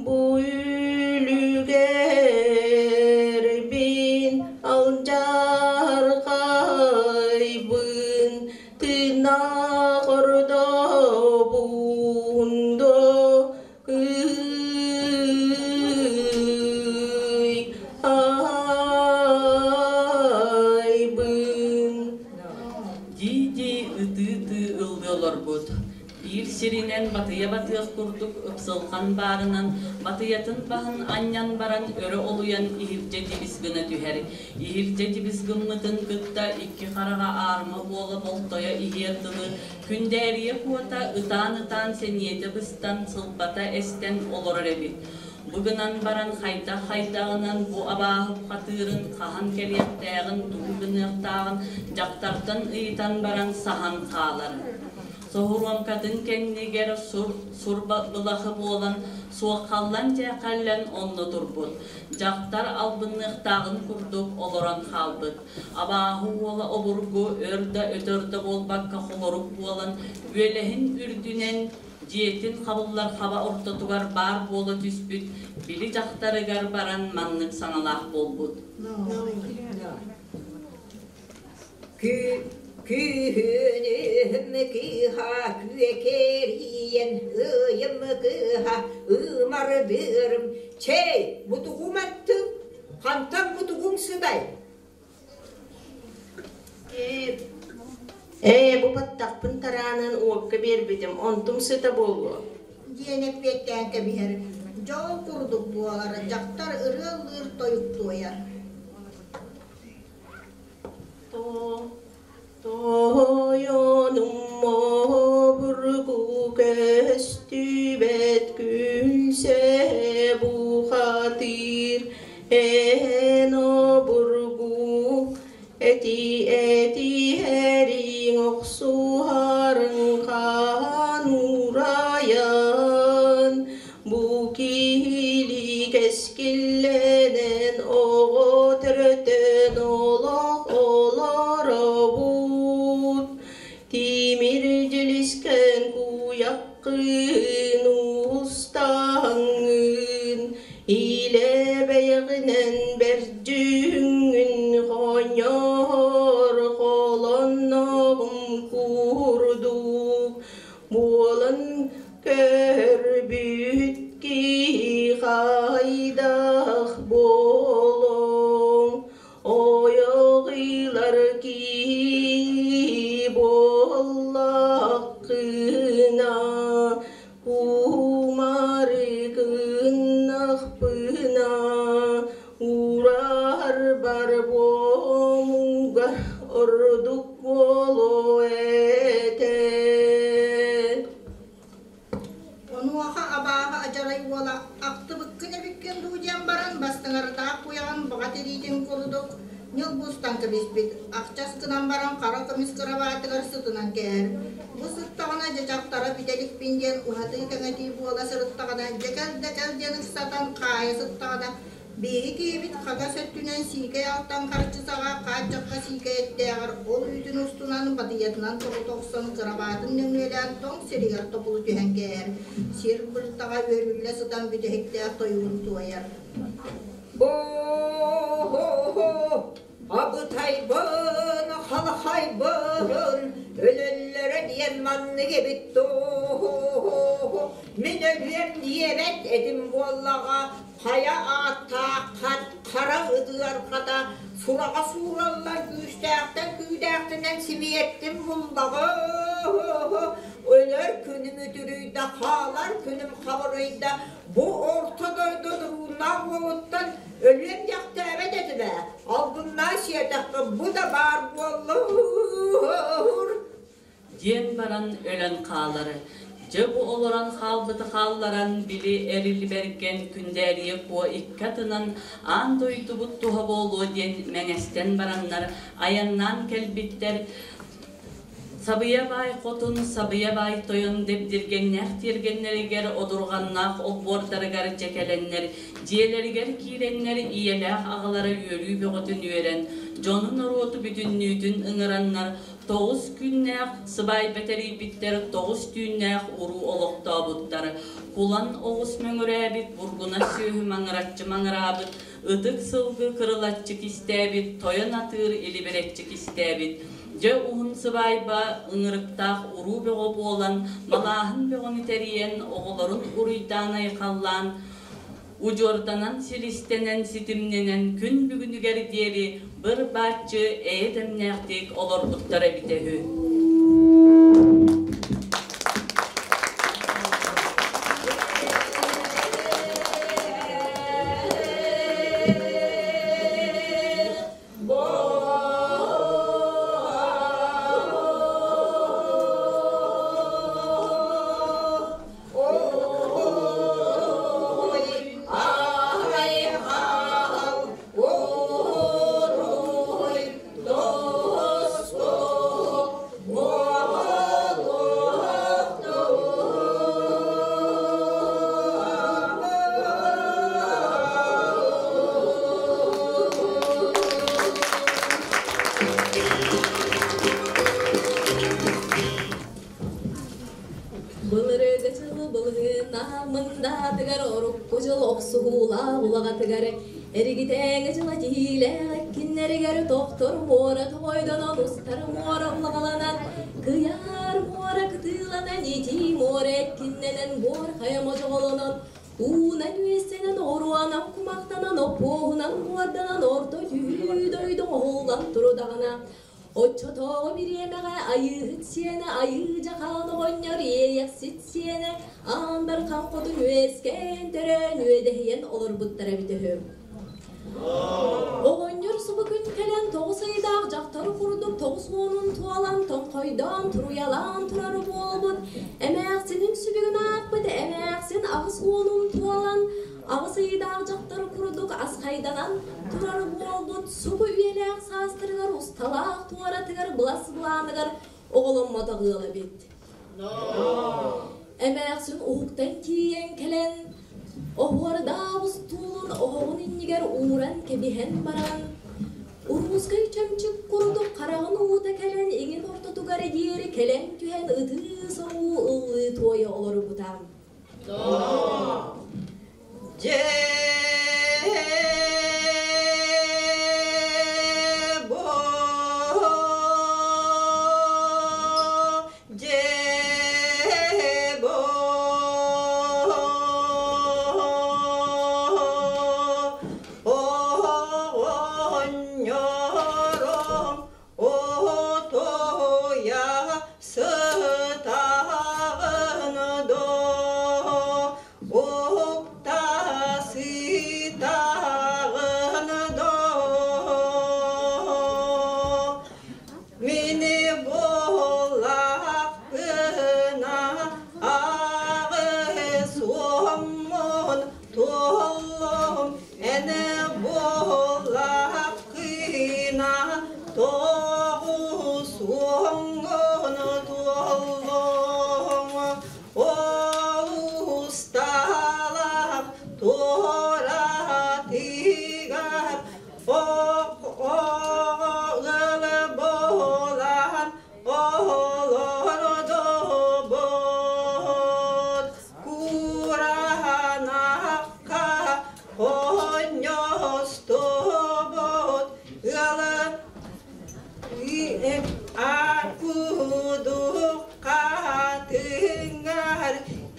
бу үлүгэрбин алдьархайбын тыыннаах ордобун доо ый айбын Дии-дии ытыы-ытыы ыллыы олорбут. Биир сиринэн батыйа батыах курдук ыпсылҕан баарынан батыйатын баһын анньан баран өрө олуйан иһирдьэ дибис гына түһэр. Иһирдьэ дибис гыммытын кытта икки хараҕа аарыма буола болтойо иһиэр дылы Күндээрийэ куота ытаан-ытаан сэниэтэ быстан, сылбата эстэн олорор эбит. Бу гынан баран хайдах-хайдаҕынан бу абааһы бухатыырын хаһан кэлиэхтээҕин, тугу гыныахтааҕын дьахтартан ыйытан баран саһан хаалар. Соһуруоҥкатын кэннигэр сур, сур былахы буолан, суоххаллан-дьээххэллэн онно турбут. Дьахтар албынныахтааҕын курдук олорон хаалбыт. Абааһы уола обургу өр да өтөр да буолбакка холорук буолан, үөлэһин үрдүнэн дьиэтин хабыллар хаба ортотугар баар буола түспүт били дьахтарыгар баран маннык саҥалаах буолбут. Күһүнүм кыыһа күөкэриийэн, ыйым кыыһа ыымардыырым. Чэй, бутугум аттын, хантан бутугуҥ сытай? Ээ, бу баттахпын тараанан уокка биэрбитим, онтум сыта буолуо Диэн эппиэттээн кэбиһэр. Дьол курдук буолар, дьахтар ырыа ыллыыр тойук туойар. Тойонум обургу көстүбэт күлсэ бухатыыр эн обургу эти-этиһэриҥ охсуһарыҥ хаан урайан бу киһилии кэскиллэнэн оҕо төрөтөн олох олоробут тимир дьилискэн куйаххын устаҥҥын илэ бэйэҕинэн бэрдьүҥҥүн хонньоһор холонноҕум курдук буолан Көрбүт киһи хайдах буолуоҥ, ойох ылар тыҥырдаах куйаҕын баҕа тириитин курдук ньылбы устан кэбиспит, ахчас гынан баран хара көмүс кырабаатыгар сытынан кээһэр. Бу сыттаҕына дьачахтара бүтэ иликпин диэн уһатыы-кэҥэтии буола сырыттаҕына, дьэ кэл да кэл диэн ыксатан хаайа сыттаҕына, биһиги киһибит хагас өттүнэн сиикэй алтан харчы саҕа хааччахха сиикэй эттээҕэр ол үүтүн устунан батыйатынан тоҕута охсон кырабаатын нөҥүөлээн тоҥ сиригэр тобулу түһэн кээһэр, сир быртаҕа үөрүллэ сытан бүтэһиктээх тойугун туойар. О-хо-хо, абытайбын, халахайбын, өлөллөрө диэн маннык эбит доо. Мин өлүөм диэбэт этим буоллаҕа, хайа ааттаах хат хара ытыарҕата сураҕа суураллар күүстээхтэн күүдээхтэнэн симиэттим буллаҕа. Өлөр күнүм үтүрүйдэ, хаалар күнүм хабырыйда, бу орто дойду дурууннаах уолуттан өлүөм диэхтээбэт этим ээ, албыннаа сиэтэххэ бу да баар буоллар. Диэн баран өлөн хаалар. Дьэ бу олорон хаалбыты хаалларан, били Эрилбэргэн Күндээрийэ Куо икки атынан аан дойдубут туһа буолуо диэн мэҥэстэн бараннар айаннаан кэлбиттэр. Сабыйа баай хотун, сабыйа баай тойон дэбдиргэннээх тиэргэннэригэр, одурҕаннаах олбуордарыгар дьэ кэлэннэр, дьиэлэригэр киирэннэр ийэлээх аҕалара үөрүү бөҕөтүн үөрэн, дьону-норуоту бүтүннүүтүн ыҥыраннар, тоҕус күннээх сыбаайба тэрийбиттэр, тоҕус түүннээх уруу олохтообуттар. Кулан оҕус мөҥүрээбит, бургунас сүөһү маҥыраччы маҥыраабыт, ытык сылгы кырылаччы кистээбит, тойон атыыр илибирэччи кистээбит. Дьэ уһун сыбаайба ыҥырыктаах уруу бөҕө буолан, малааһын бөҕөнү тэрийэн, оҕолорун уруйдаан-айхаллаан, удьуорданан, силистэнэн, ситимнэнэн күн бүгүнүгэр диэри быр-бааччы эйэ дэмнээхтик олорбуттар эбитэ үһү. Былырыгы дьылы былыһына мындаатыгар орукку дьыл охсуһуулаах улаҕатыгар эригитээҥи дьыла тиһиилээх эккиннэригэр тохтор муора тоҕойдонон устар муора улаҕаланан кыйаар муора кытыыланан итии муора эккиннэнэн буор хайа модьоҕолонон уунан үөссэнэн оруанан кумахтанан оппуоһунан муорданан орто түһүү дойду оһуллан турудаҕына Оччотооҕу бириэмэҕэ Айыыһыт сиэнэ Айыы Дьахаан оҕонньор Иэйэхсит сиэнэ Аан Дархан хотун үөскээн төрөөн үөдэһийэн олорбуттара эбитэ үһү. Оҕонньор субу күн кэлэн тоҕус ыйдаах дьахтар курдук тоҕус уонун туолан тоҥхойдоон туруйалаан турар буолбут. Эмээхсинин сүбүгүн аахпыт эмээхсин аҕыс уонун туолан аҕыс ыйдаах дьахтар курдук асхайданан турар буолбут субу үйэлээх саастарыгар усталаах туоратыгар былас былааныгар оҕоломмотох ыал эбит. Эмээхсин уһуктан тиийэн кэлэн, оһуордаах устуулун оһоҕун иннигэр ууран кэбиһэн баран, уруускай чөмчүк курдук хараҕын уута кэлэн иҥин ортотугар диэри кэлэн түһэн ытыы-соҥуу ыллыы туойа олорбута. Отуя сытаҕын доо.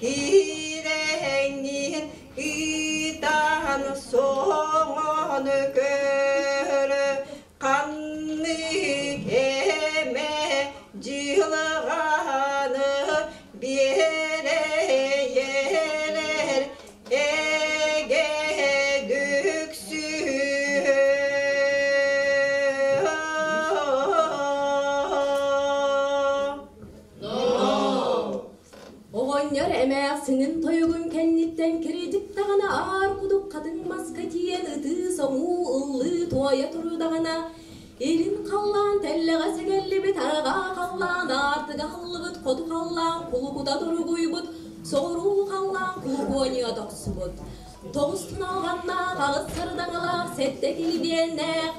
Киирэҥҥин ыытан соҥон көр, ханнык эмэ дьылҕаны биэрэйэрэр эгэ дүксүһүө. Оҕонньор эмээхсинин тойугун кэнниттэн киридик даҕаны аар кудук хатыҥ маска тиийэн ытыы-соҥуу ыллыы-туойа турдаҕына, илин халлаан тэллэҕэ сэгэллибит, арҕаа халлаан аартыга аһыллыбыт, хоту халлаан кулукута туругуйбут, соҕуруу халлаан кулукуоньуйа тохсубут. Тоҕус туналҕаннаах, аҕыс сардаҥалаах, сэттэ килибиэннээх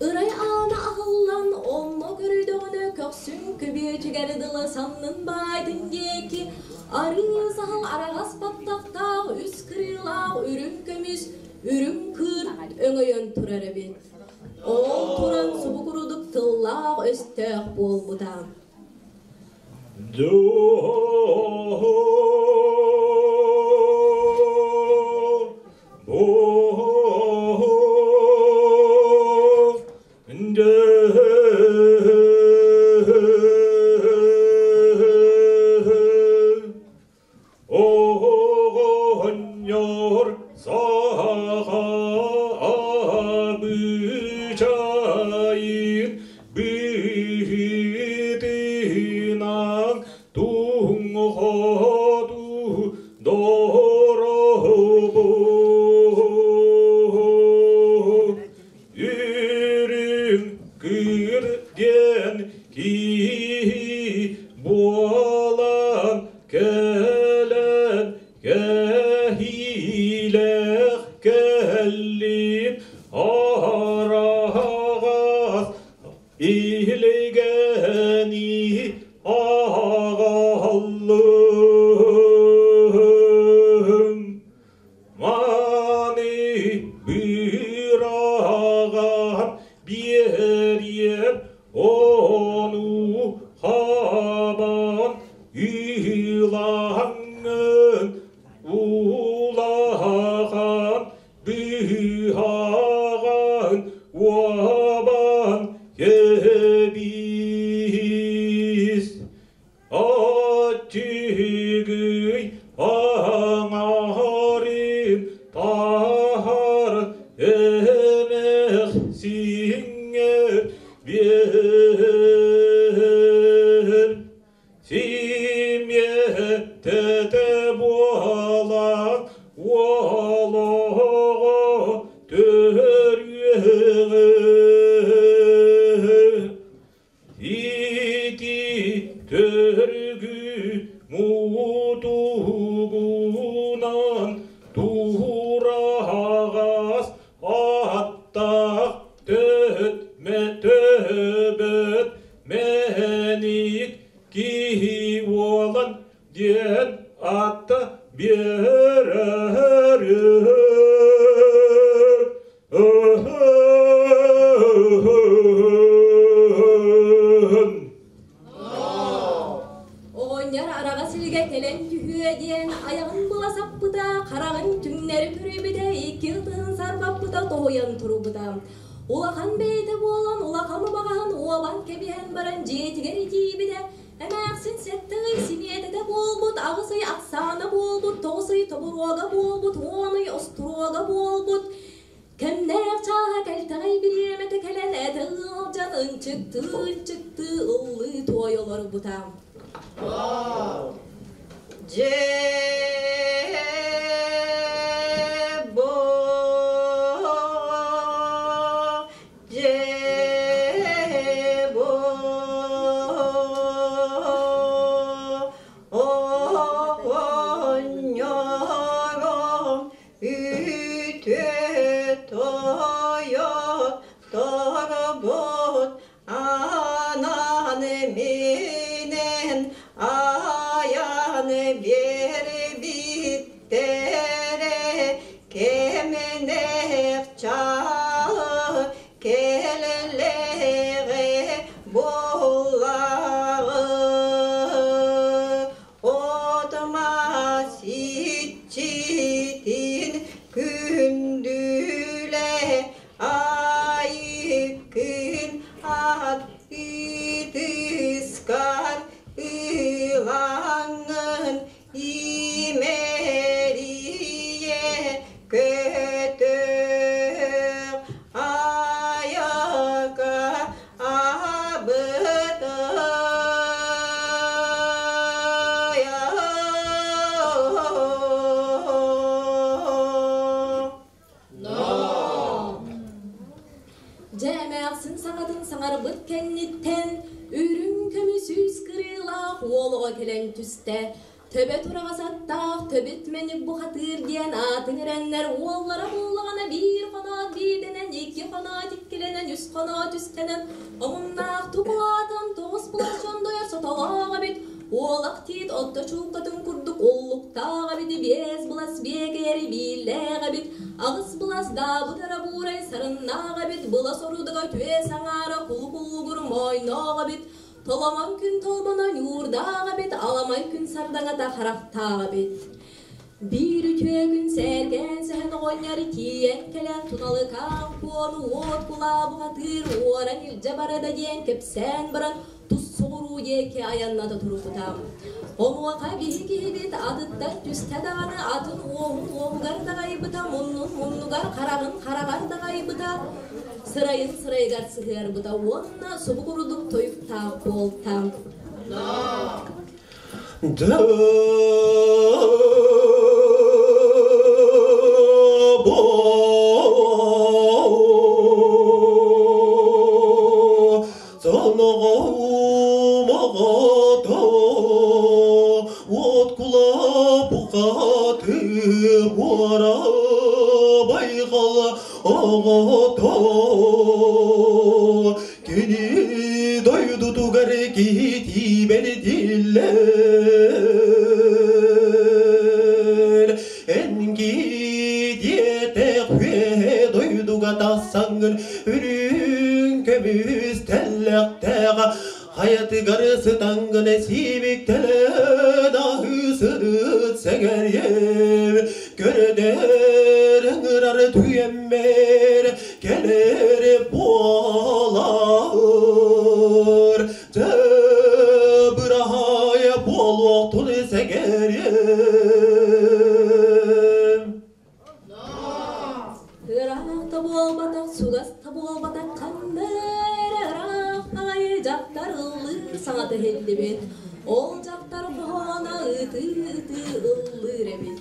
Ырай аана аһыллан, онно көрдөҕүнэ көхсүн көбүөтүгэр дылы саннын баайтын диэки арыы саһыл араҕас баттахтаах үс кырыылаах үрүҥ көмүс, үрүҥ кыырт өҥөйөн турар эбит. Ол туран субу курдук тыллаах-өстөөх буолбута. Оҕонньор саха абыычайын быһыытынан туҥхоту доробо үрүҥ кыыр диэн киһи буолан кэлэн кэһиилээх кэллин араҕас илгэни аҕаллым маны быраҕан биэриэм ону хабан ыылаҥҥын улахан быһаҕан уобан кэбис Аччыгый аҥаарын таһар эмээхсиҥҥэр биэр. Симиэтэтэ буолан уолоҕо төрүөҕэ. Ити төргү мутугунан тураҕас аттаах төһөтмө төбөт мэник киһи уолан диэн атта биэрэр. Оҕонньор араҕас илигэ кэлэн түһүө диэн айаҕын була саппыта, хараҕын түҥнэри көрүбүтэ, икки ытыһын сарбаппыта тоһуйан турбута. Улахан бэйэтэ буолан улахан убаҕаһын уобан кэбиһэн баран дьиэтигэр итиибитэ, эмээхсин сэттэ ый симиэтэтэ буолбут, аҕыс ый ахсаана буолбут, тоҕус ый тобуруога буолбут, уон ый остуруога буолбут, Кэмнээх чааһа кэлтэҕэй бириэмэтэ кэлэн этэ ыалдьан ынчыктыы-ынчыктыы ыллыы туойа олорбута. Дьэ бу дьэ бу оҕонньорум Үтүө тойот торбут анан минен аян биэрэн. кэнниттэн үрүҥ көмүс үс кырыылаах уол оҕо кэлэн түстэ. Төбө тураҕас аттаах төбүт мэник бухатыыр диэн аатын эрэннэр уоллара буоллаҕына биир хоноот биирдэнэн, икки хоноот иккилэнэн, үс хоноот үстэнэн, омуннаах тукулаатан тоҕус булас дьондойор сотолоох эбит. Уолах тиит отто чууккатын курдук уллуктаах эбит, биэс былас биэкэри бииллээх эбит, аҕыс былас даабытара буурай сарыннаах эбит, былас орудуга түөс аҥаара кулу-кулугур моойноох эбит, Толомон күн толбоно ньуурдаах эбит, аламай күн сардаҥата харахтаах эбит. Биир үтүө күн сээркээн сэһэн оҕонньор тиийэн кэлэн туналыкаан куону уот кулаа бухатыыр уоран илдьэ барда диэн кэпсээн баран тус соҕуруу диэки айанната турбута. Онуоха биһи киһибит атыттан түстэ даҕаны атын уоһун уоһугар даҕайбыта, муннун муннугар, хараҕын хараҕар даҕайбыта, сырайын сырайыгар сыһыарбыта уонна субу курдук тойуктаах буолта. Кини дойдутугар киһи бэрдиллэр Энги диэтэх үөһэ дойдуга тахсаҥҥын үрүҥ көмүс тэллэхтээх хайатыгар сытаҥҥын сиибиктэлэн аһыы сырыт сэҥэриэм көрдөр ыҥырар түгэммэр кэлэр буолар Быраһаайа буолуохтун сэгэриэм Ыраах да буолбатах, чугас да буолбатах, ханна эрэ ыраах аҕай дьахтар ыллыыр саҥата иһиллибит. Ол дьахтар хоһооно ытыы-ытыы ыллыыр эбит.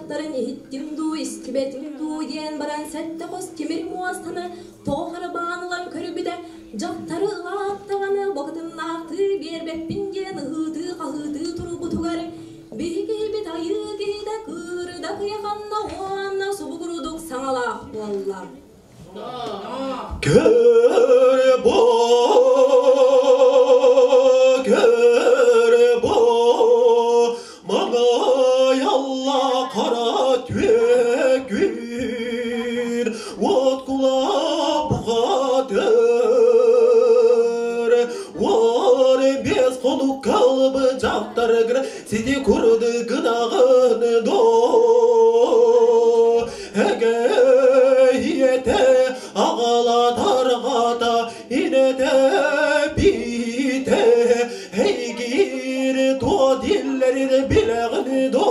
дьахтарын иһиттим дуу, истибэтим дуу диэн баран сэттэ хос тимир муостаны тоҕо харабаан ылан көрбүтэ, дьахтары ылааттаҕына букатыннаахтыы биэрбэппин диэн ыһыытыы-хаһыытыы турбутугар биһи киһибит айыы киһитэ кыырда кыйаханна уонна субугурудук саҥалаах буолла. Көр бу, көр бу, маҥай алла қара түөкүн, от кула бұғадыр, Ор бес қолу калбы жақтарыгыр, сиди курды гынағын до. Эге иете ағала тарғата, инете бите, Эйгир то dillerini bileğini do.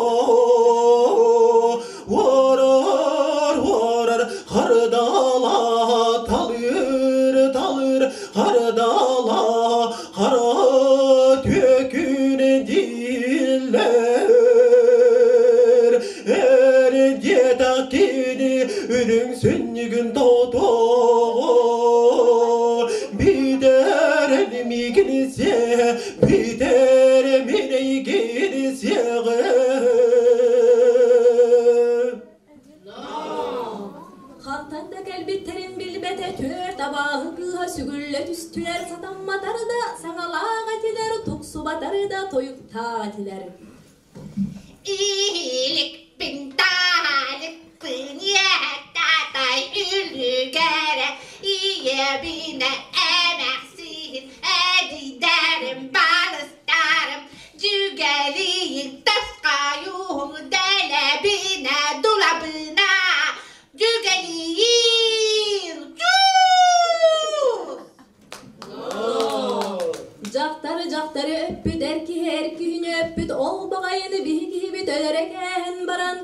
Varar varar hardala talır talır hardala kara tükün diller. Er dietakini ürün sünnügün toto. Biter migin biter minigin Хантан да кэлбиттерин билбэтэ түөр табааһы кыыһа сүгүллэ түстүлэр сатамматары да саҥалаах этилэр туксубатары да тойуктаах этилэр. Ииликпин таалыкпын иэхтаатай үлүгэрэ ийэбинэ эмээхсин эдийдэрим балыстарым дьүгэлиин тасқайуһун дэлэбинэ дулабына дьүгэлиин чуус. Дьахтары дьахтары өппүт, эр киһи эр киһини өппүт, ол баҕайыны биһи киһибит өлөрө кээһэн баран,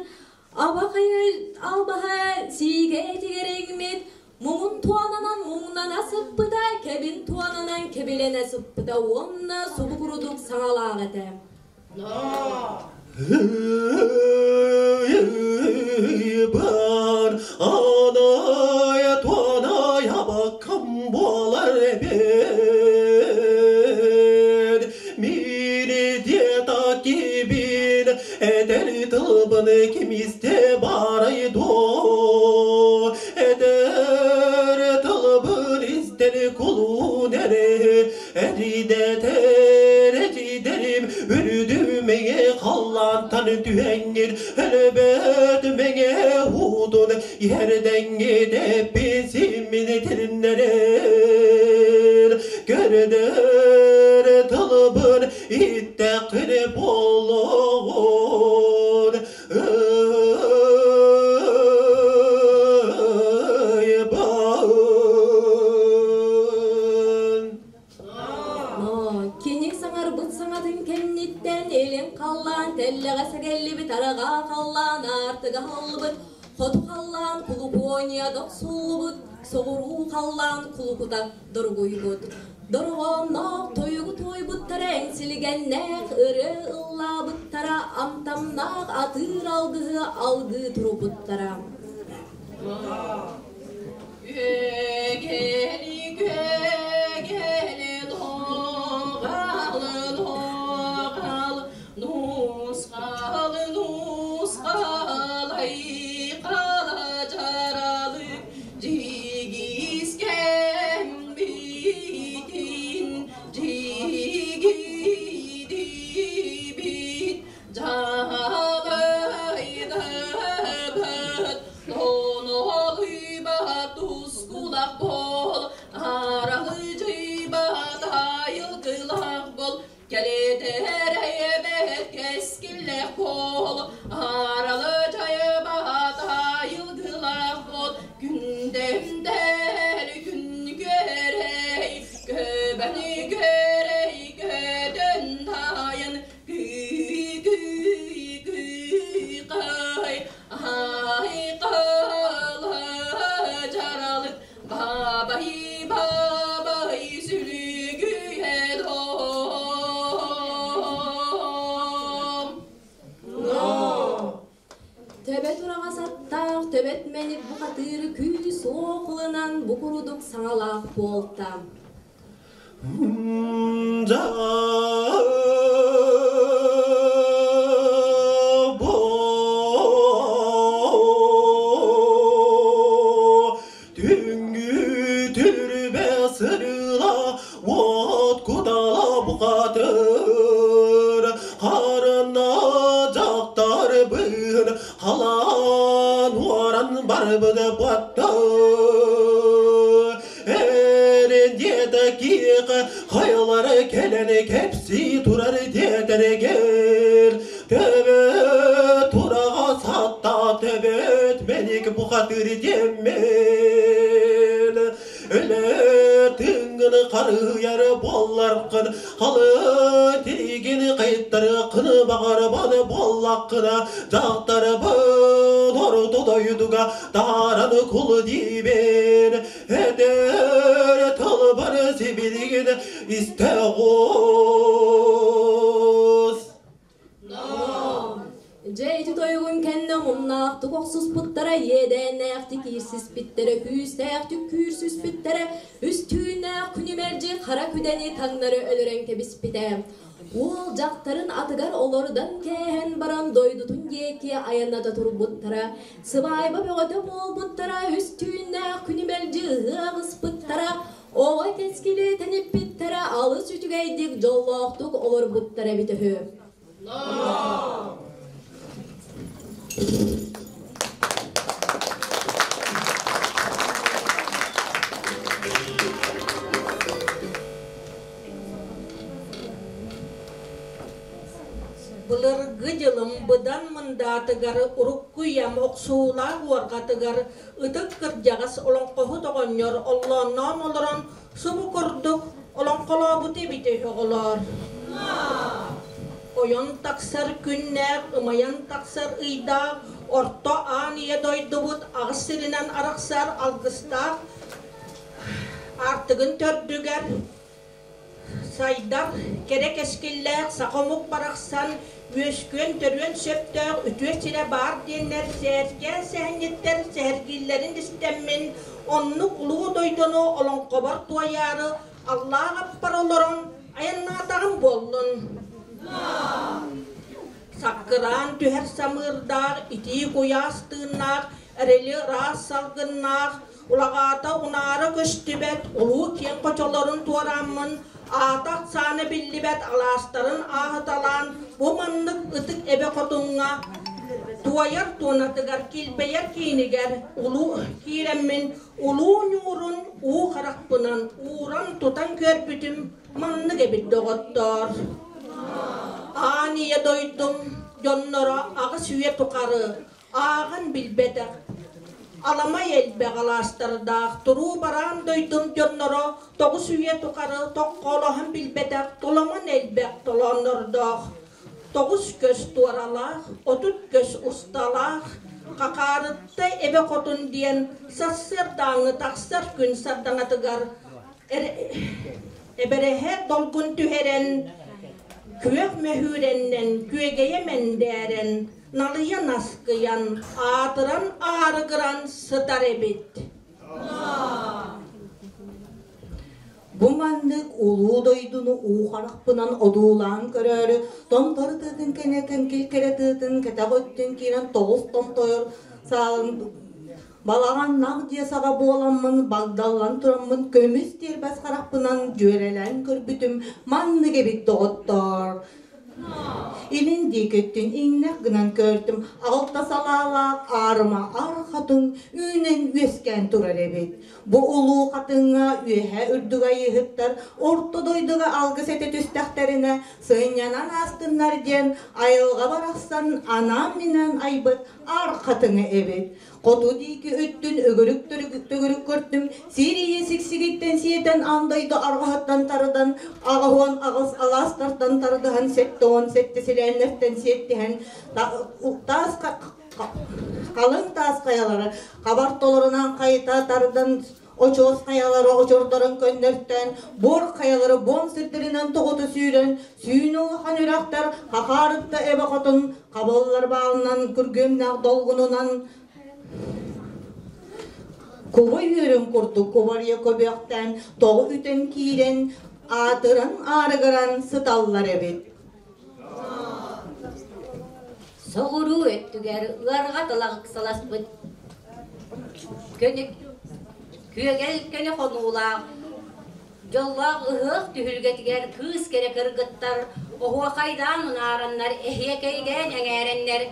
абахайы албаһа сиигэ этигэр иҥмит, муҥун туонанан муҥнана сыппыта, кэбин туонанан кэбилэнэ сыппыта уонна субу курдук саҥалаах этэ. Бар анaya туаная бакам болар бед. Мини диета кибин эдер тылбыны ким исте барай до. Эдер тылбын истер кулун эре эридетер эдидерим үрдүмеңе қаллантан түһәңгир өлөбөт меңе худун ердеңге депписимин тилиннерер көрдөр тылбын иттекир болгон. Ый бан. Но кини саҥарбыт саҥатын кэнниттэн илин халлаан тэллэҕэ сэгэллибит араҕаа халлаан аартыга халлыбыт хоту халлаан кулукуония дохсуллубут соҕуруу халлаан кулукута доргуйбут. Дорҕоонноох тойугу туойбуттара эҥсилигэннээх ырыа ыллаабыттара амтамнаах атыыр алгыһы алгыы турбуттара. Күөгели күөгели доғалы доғал нусқалы нусқал айқала жаралы жигискен битин жигиди бит жалайдыбыт тонолуйбат тускулак бол аралы жыйбат айылгылак бол келетер эбет кескиллек бол аралы жайбат айылгылак бол күндемдер күн көрей көбәни көрей көдөн тайын күй күй күй кай айқала жаралык бабай бабай сүлүгүйе дом. Бухатыыр күүс-уох ылынан бу курдук саҥалаах буолта. Түҥҥү түрбэ сырыла уот кутала бухатыр харына дьахтар быын халаан уоран барбыт баттар Эрин диэтэ киэхэ хайалара кэлэн кэпсии турар диэтэригэр төбө тураҕа сатта төбөт мэник бухатыр диэммин өлө тыҥгын харыйар буоллархын халы тигин кыйтарыаххын баҕарбан буоллаххына дьахтарбын орто дойдуга тааран кул диибин Эдэр тылбар сибилигин истэ оҕус. Дьэ ити тойугун кэннэ омуннаахтык охсуспуттара, иэдээннээхтик иирсиспиттэрэ, күүстээхтик күүрсүспүттэрэ, үс түүннээх күнү мэлдьи хара күдэни таҥнары өлөрөн кэбиспитэ. Уол дьахтарын атыгар олордон кээһэн баран дойдутун диэки айанната турбуттара. Сыбаайба бөҕөтө буолбуттара, үс түүннээх күнү мэлдьи ыһыах ыспыттара, оҕо кэскили тэниппиттэрэ, алыс үчүгэйдик дьоллоохтук олорбуттара эбит үһү. Былыргы дьылым быдан мындаатыгар уруккуйам охсуулаах уорҕатыгар ытык кырдьаҕас олоҥхоһут оҕонньор оллоонноон олорон субу курдук олоҥхолообут эбитэ үһү оҕолоор. Ойон тахсар күннээх, ымайан тахсар ыйдаах, орто аан ийэ дойдубут аҕыс сиринэн арахсар алгыстаах аартыгын төрдүгэр Сайдар, кэрэ кэскиллээх саха омук барахсан үөскүөн-төрүөн сөптөөх үтүө сирэ баар диэннэр сээркээн сэһэнньиттэр сэһэргииллэрин истэммин, оннук улуу дойдуну олоҥхобор туойаары аллаах аппар олорон айаннаатаҕым буоллун. Саккыраан түһэр самыырдаах, итии куйаас тыыннаах, эрэли ыраас салгыннаах, Улаҕаата унаара көстүбэт улуу киэҥ хочолорун туорааммын, аата-ахсаана биллибэт алаастарын ааһыталаан, бу маннык ытык эбэ хотуҥҥа туойар туонатыгар килбэйэр киинигэр улуу киирэммин улуу ньуурун уу харахпынан ууран тутан көрбүтүм маннык эбит доҕоттоор. Аан ийэ дойдум дьонноро аҕыс үйэ тухары ааҕан билбэтэх, аламай элбэх алаастардаах туруу бараан дойдум дьонноро тоҕус үйэ тухары токкоолоһон билбэтэх толомон элбэх толооннордоох, тоҕус көс туоралаах, 30 көс усталаах, Хахаарытта эбэ хотун диэн сарсыардааҥҥы тахсар күн сардаҥатыгар эбэрэһэ долгун түһэрэн, күөх мөһүүрэннэн күөгэйэ мэндээрэн, налыйа наскыйан, аатыран аарыгыран сытар эбит. Бу маннык улуу дойдуну уу харахпынан одуулаан көрөөрү, томтор тыатын кэнэтин килкэрэ тыатын кэтэх өттүн киирэн тоҕус томтойор саалын балаҕаннаах дьиэ саҕа буоламмын багдаллан тураммын көмүс тиэрбэс харахпынан дьүөрэлээн көрбүтүм маннык эбит доҕоттоор Илин диэки өттүн иҥнэх гынан көрдүм, алта салаалаах аарыма ар хатыҥ үүнэн үөскээн турар эбит. Бу улуу хатыҥҥа үөһэ үрдүк айыыһыттар орто дойдуга алгыс этэ түстэхтэринэ сынньанан аастыннар диэн айылҕа барахсан анаан-минээн айбыт аар хатыҥа эбит. Хоту диэки өттүн өгүрүк төгүрүк көрдүм, сиэрийэ сиксигиттэн сиэтэн аан дойду арҕаһыттан тардан, аҕыһуон аҕыс алаастартан тардыһан 77 силээннэртэн сиэттиһэн, таас халыҥ таас хайалары хабар толорунан хайыта тардан очуос хайалары очурдарын көннөртөн, буор хайалары буом сирдэринэн тоҕута сүүрэн, сүүнэ улахан үрэхтэр хахаарытта эбэ хотун хабыллар баалынан күргүөмнээх долгунунан. Куба үөрүн курдук кубарыйа көбүөхтээн тоҕу үтэн киирэн, аатыран аарыгыран сыталлар эбит. Соҕуруу өттүгэр ыарҕа тыла ыксаласпыт көнө күөгэл көнө хонуулаах дьоллоох ыһыах түһүлгэтигэр кыыс кэрэ кыргыттар оһуохайдаан унаараннар, эһиэкэйдээн эҥээрэннэр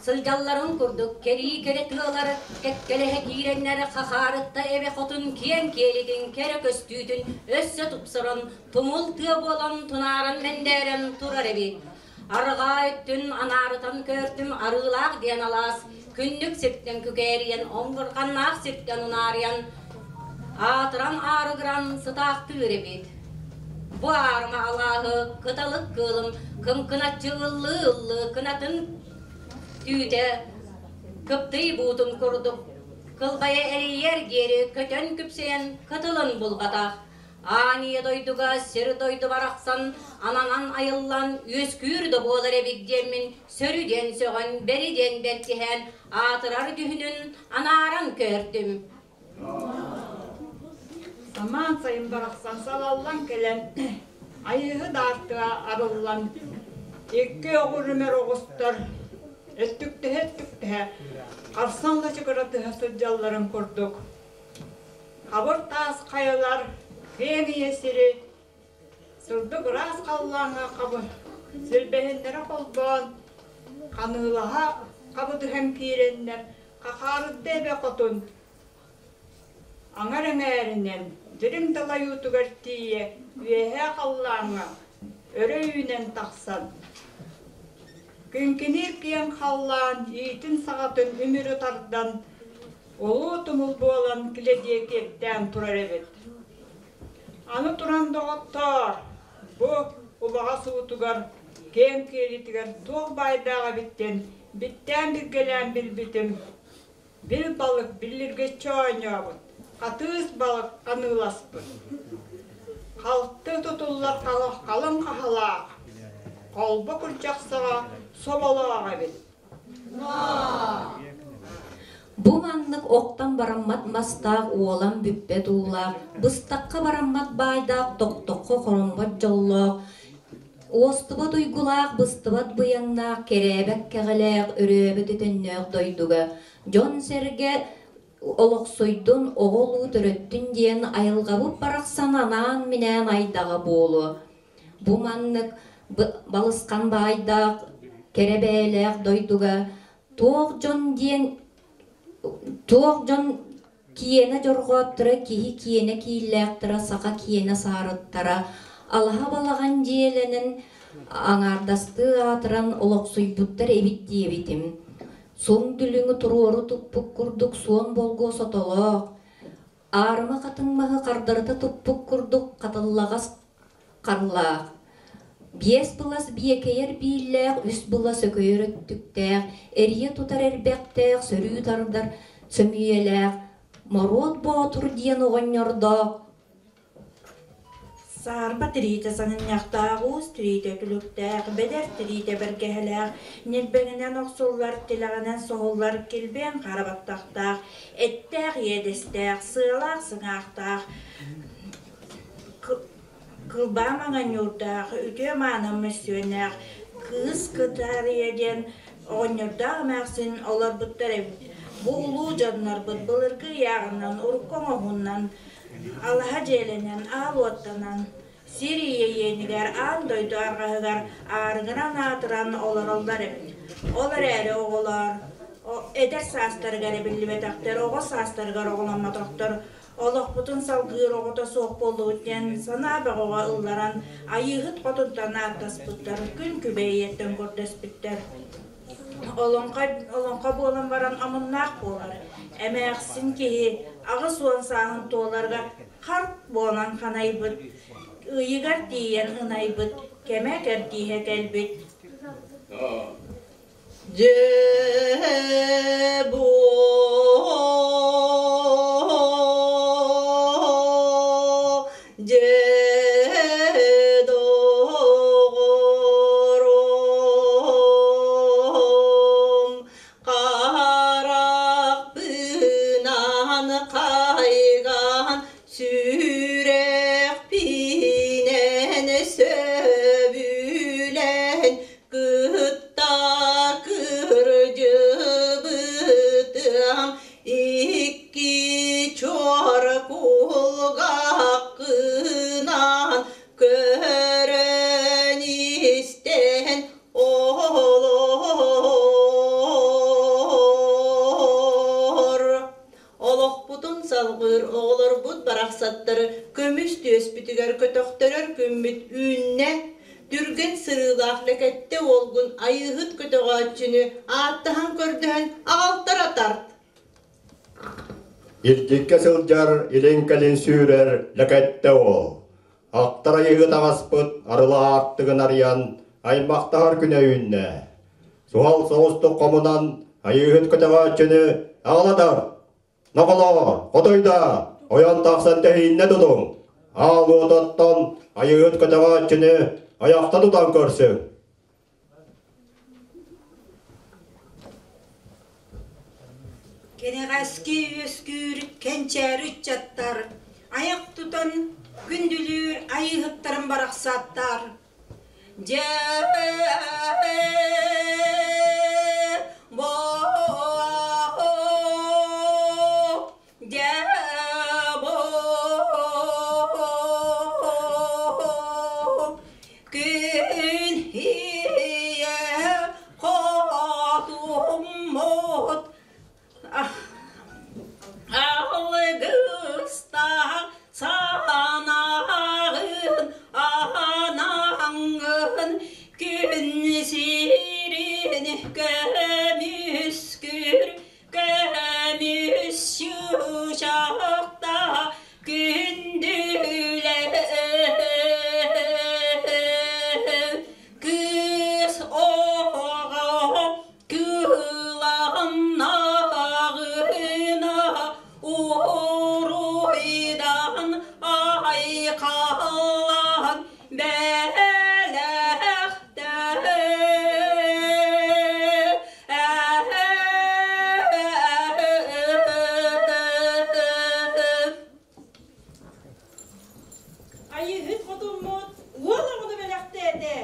сылдьалларын курдук кэрии кэрэ тыалар кэккэлэһэ киирэннэр хахаарытта эбэ хотун киэҥ киэлитин кэрэ көстүүтүн өссө тупсаран тумул тыа буолан тунааран мэндээрэн турар эбит. Арҕаа өттүн анаарытан көөртүм арыылаах диэн алаас күннүк сиртэн күкээрийэн оҥгурҕаннаах сиртэн унаарыйан аатыран аарыгыран сытаахтыыр эбит. Бу аарыма алааһы кыталык кыылым кыҥкыначчы ыллыы-ыллыы кынатын түүтэ кыптый буутун курдук кылбайа эрийэр диэри көтөн күпсэйэн кытылын булбатах. Аан ийэ дойдуга сир дойду барахсан ананан айыллан үөскүүр да буолар эбит диэммин сөрү диэн сөҕөн, бэри диэн бэркиһээн аатырар дьүһүнүн анааран көөртүм. Самаан сайын барахсан салаллан кэлэн, айыыһы даартыга арыллан, икки оҕурүмэр оҕустар өттүктэһэ-өттүктэһэ харсан лачыгыратыһа сылдьалларын курдук, хабыр таас хайалар киэҥ ийэ сири сырдык ыраас халлааҥҥа хабыр силбэһиннэрэ холбоон, ханыылаһа хабыдыһан киирэннэр Хахаарыдда эбэ хотун аҥар эҥээринэн дириҥ далайуутугар тиийэ үөһээ халлааҥҥа өрө үүнэн тахсан, киҥкиниир киэҥ халлаан иитин саҕатын үмүрү тардан, улуу тумул буолан килэдиэ киэптээн турар эбит. Аны туран доҕоттоор, бу убаҕас уутугар, киэҥ киэлитигэр туох баайдаах эбиттэн Биттээн-билгэлээн билбитим, бил балык биллиргэччи оонньообут, хатыыс балык ханыыласпыт. Халты тутуллар халыҥ хаһалаах, холбо күрдьэх саҕа соболоох эбит. Бу маннык охтон бараммат мастаах уолан бүппэт уулаах, быстахха бараммат баайдаах, тохтоххо хороммот дьоллоох, Уостубат уйгулаах, быстыбат быйаҥнаах, кэрээбэт кэҕэлээх, өрөөбөт өтөннөөх дойдуга дьон-сэргэ олохсуйдун, оҕо-улуу төрөттүн диэн айылҕабыт барахсан анаан-минээн айдаҕа буолуо. Бу маннык балысхан баайдаах, кэрэ бэйэлээх дойдуга туох дьон диэн туох дьон Киэнэ дьорҕооттора, киһи киэнэ кииллээхтэрэ, саха киэнэ саарыттара, алаһа балаҕан дьиэлэнэн аҥаардастыы аатыран олохсуйбуттар эбит диэбитим. Суҥ дүлүҥү туруору туппут курдук суон болгуо сотолоох, аарыма хатыҥ маһы хардарыта туппут курдук хатыллаҕас харлаах, биэс былас биэкэйэр бииллээх, үс былас өкөйөр өттүктээх, эрийэ тутар эрбэхтээх, сөрүү тардар сөмүйэлээх, Моруот Боотур диэн оҕонньордоох Саарба тириитэ саҥынньахтаах, уус тириитэ күлүктээх, бэдэр тириитэ бэргэһэлээх, ньилбэҥинэн охсуллар, тилэҕинэн соһуллар, килбиэн хара баттахтаах, эттээх иэдэстээх, сыалаах сыҥаахтаах, Кылбаа маҥан ньуурдаах, үтүө мааны мөссүөннээх Кыыс Кытарыйа диэн оҕонньордоох эмээхсин олорбуттар эбит. Бу улуу дьоннорбут былыргы ыйааҕынан, урукку оҥоһуунан, алаһа дьиэлэнэн, аал уоттанан, сир иэйиэнигэр, аан дойду арҕаһыгар аарыгыран аатыран олороллор эбит. Ол эрээри оҕолоор, эдэр саастарыгар эбиллибэтэхтэр, оҕо саастарыгар оҕоломмотохтор, Олохпутун салгыыр оҕото суох буоллубут диэн санаа бөҕөҕө ылларан, Айыыһыт хотунтан ааттаспыттар, күн күбэй ийэттэн көрдөспүттэр. Олоҥхо, олоҥхо буолан баран омуннаах буолар. Эмээхсин киһи 80 сааһын туоларга харт буолан ханайбыт, ыйыгар тиийэн ынайбыт, кэмэ кэрдииһэ кэлбит. Дьэ бу дьэ доҕорум харахпынан Көмүс түөспүтүгэр көтөхтөрөр күммүт үүннэ, түргэн сырыылаах Лэкэттэ уолгун Айыыһыт көтөҕөөччүнү ааттаһан-көрдөһөн аҕалтара тарт. Илдьиккэ сылдьар, илин-кэлин сүүрэр Лэкэттэ уол. Ахтар айыыһыт аҕаспыт арыла аартыгын арыйан аймахтаһар күнэ үүннэ. Суһал соҕустук хомунан Айыыһыт көтөҕөөччүнү аҕалатар. Ноголоор, хотойда, ойон тахсан тэһииннэ тутуҥ. Аал уотаттан Айыыһыт көтөҕөөччүнү айахта тутан көрсүҥ. Кэнэҕэски үөскүүр кэнчээри ыччаттар айах тутан күндүлүүр айыыһыттарын барахсаттар. Дьэ Күн ийэ хотуммут алгыстаах санааҕын анаҥҥын күн сирин көмүскүүр көмүс чыычаахта күндүлэ кыыс оҕо кыыланнаҕына уруйдан айхаллаан Айыыһыт хотуммут уол оҕону бэлэхтээтэ.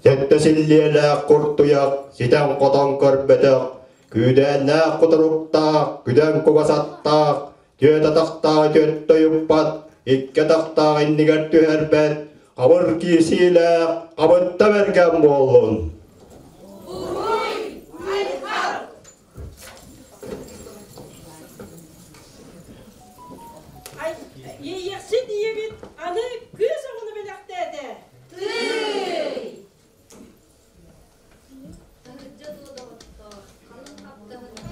Сэттэ силлиэлээх куртуйах ситэн-хотон көрбөтөх, күүдээннээх кутуруктаах, күдэн кугас аттаах, Түөрт атахтаах түөрт тойуппат, икки атахтаах иннигэр түһэрбэт, хабыр киирсиилээх хабытта бэргэн буоллун. Уруй! Айхал! Иэйиэхсит ийэбит аны кыыс оҕону бэлэхтээтэ. Тыый! Таһырдьа дуо доҕоттоор, халыҥ хаптаһыны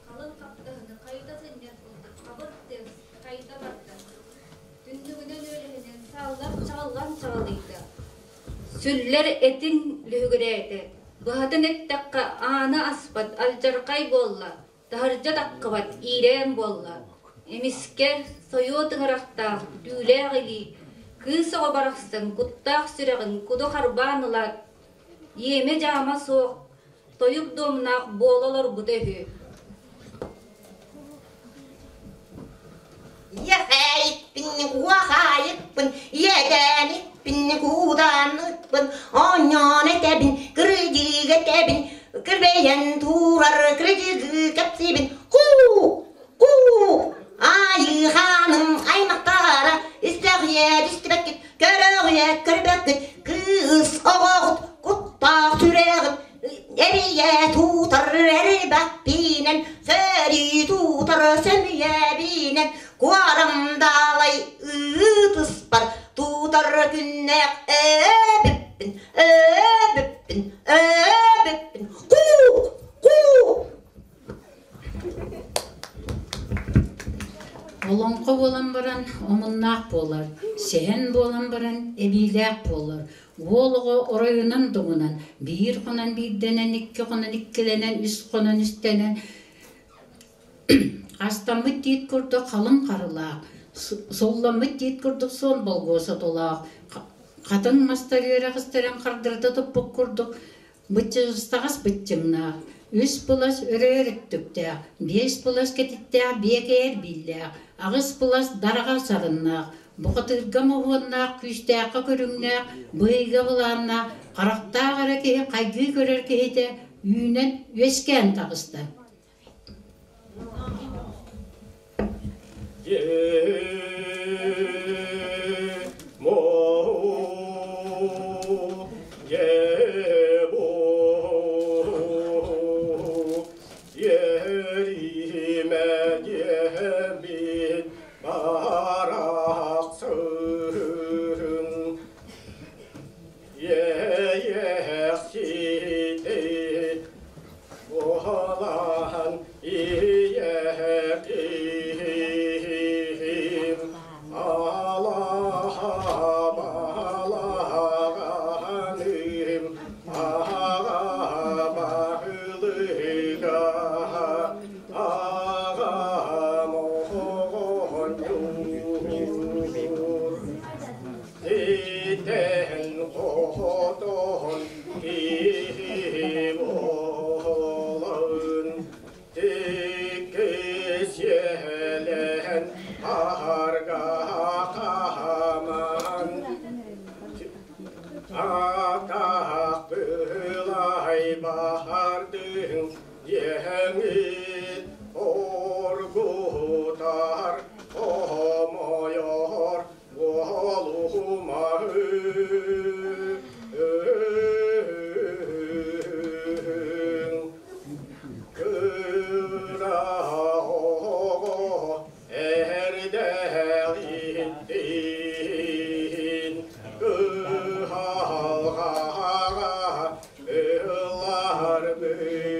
халыҥ хаптаһыны хайыта сынньар курдук хабыр тыас хайыта барда. Түннүгүнэн үөлэһинэн сааллар чаҕыллан чаҕылыйда. Сүллэр этиҥ лүһүгүрээтэ. Быһатын эттэххэ ааны аспат алдьархай буолла, таһырдьа таххыбат иирээн буолла. Эмискэ сойуо тыҥырахтаах, түүлээх илии, кыыс оҕо барахсан куттаах сүрэҕин куду харбаан ылаат, иэмэ-дьаама суох, тойук дуомнаах буола олорбута үһү. Иэхэйиппин, уохаайыппын, иэдээникпин, куудаанныппын, оонньоон этэбин, кырдьык этэбин, кырбэйэн туурар кырдьыгы кэпсиибин, куу, куу, айыы хааным аймахтара, истэҕиэ истибэккит, көрөҕүө көрбөккүт, кыыс оҕоҕут, куттаах сүрэҕит, Эрийэ туутар эрбэппинэн, сөрүү туутар сөмүйэбинэн, куорам даалай ыытыспар туутар күннээх өөбүппүн, өөбүппүн, өөбүппүн, куук, куук. Олоҥхо буолан баран омуннаах буолар, сэһэн буолан баран эбиилээх буолар. Уол оҕо оройунан дуҥунан, биир хонон биирдэнэн, икки хонон иккилэнэн, үс хонон үстэнэн, хастаммыт тиит курдук халыҥ харылаах, сулламмыт тиит курдук суон болгуо сотолоох, хатыҥ мастар үөрэх истэрин хардырыта туппут курдук быччыстаҕас быччыҥнаах, үс былас өрөйөр өттүктээх, биэс былас кэтиттээх биэкэйэр бииллээх, аҕыс былас дараҕар сарыннаах, бухатыырга моһуоннаах, күүстээххэ көрүҥнээх, быһыйга былааннаах, харахтаах эрэ киһи хайгыы көрөр киһитэ үүнэн үөскээн таҕыста. Ситэн хотон киһи буолан, Тиккисиэлэн аһарга хааман, Атах быһылай баһардыҥ диэҥит оргутар хомойор буолумаһы. Кыра оҕо эрдэҕиттин кыһалҕаҕа ылларбыт.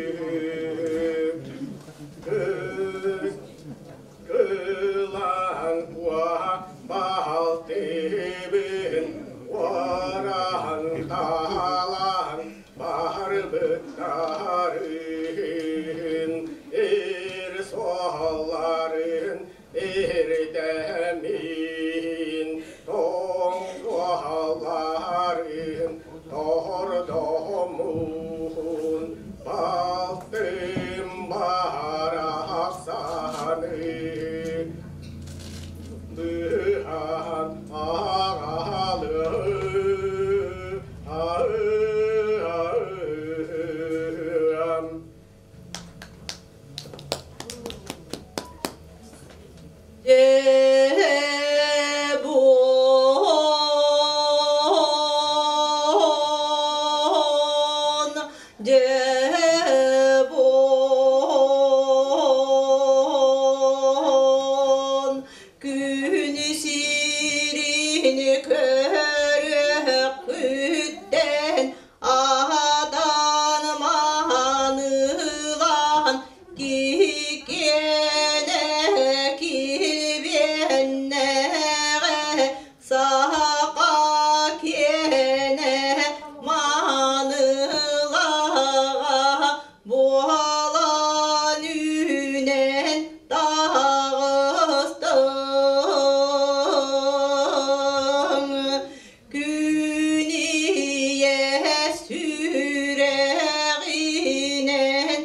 Кылаан куоһа балтыбын уораһан таалаан барбыттарын эр суолларын эрдэмин тоҥ суолларын тордомун балтым барахсаны быһан аҕалы Дебон, дебон, күн сирин көрүөххүттэн аһатан маанылаан киһикиэнэ килбиэннэҕэ саха киэнэ маанылаҕа буолан үүнэн таҕыстыҥ. Күн ийэ сүрэҕинэн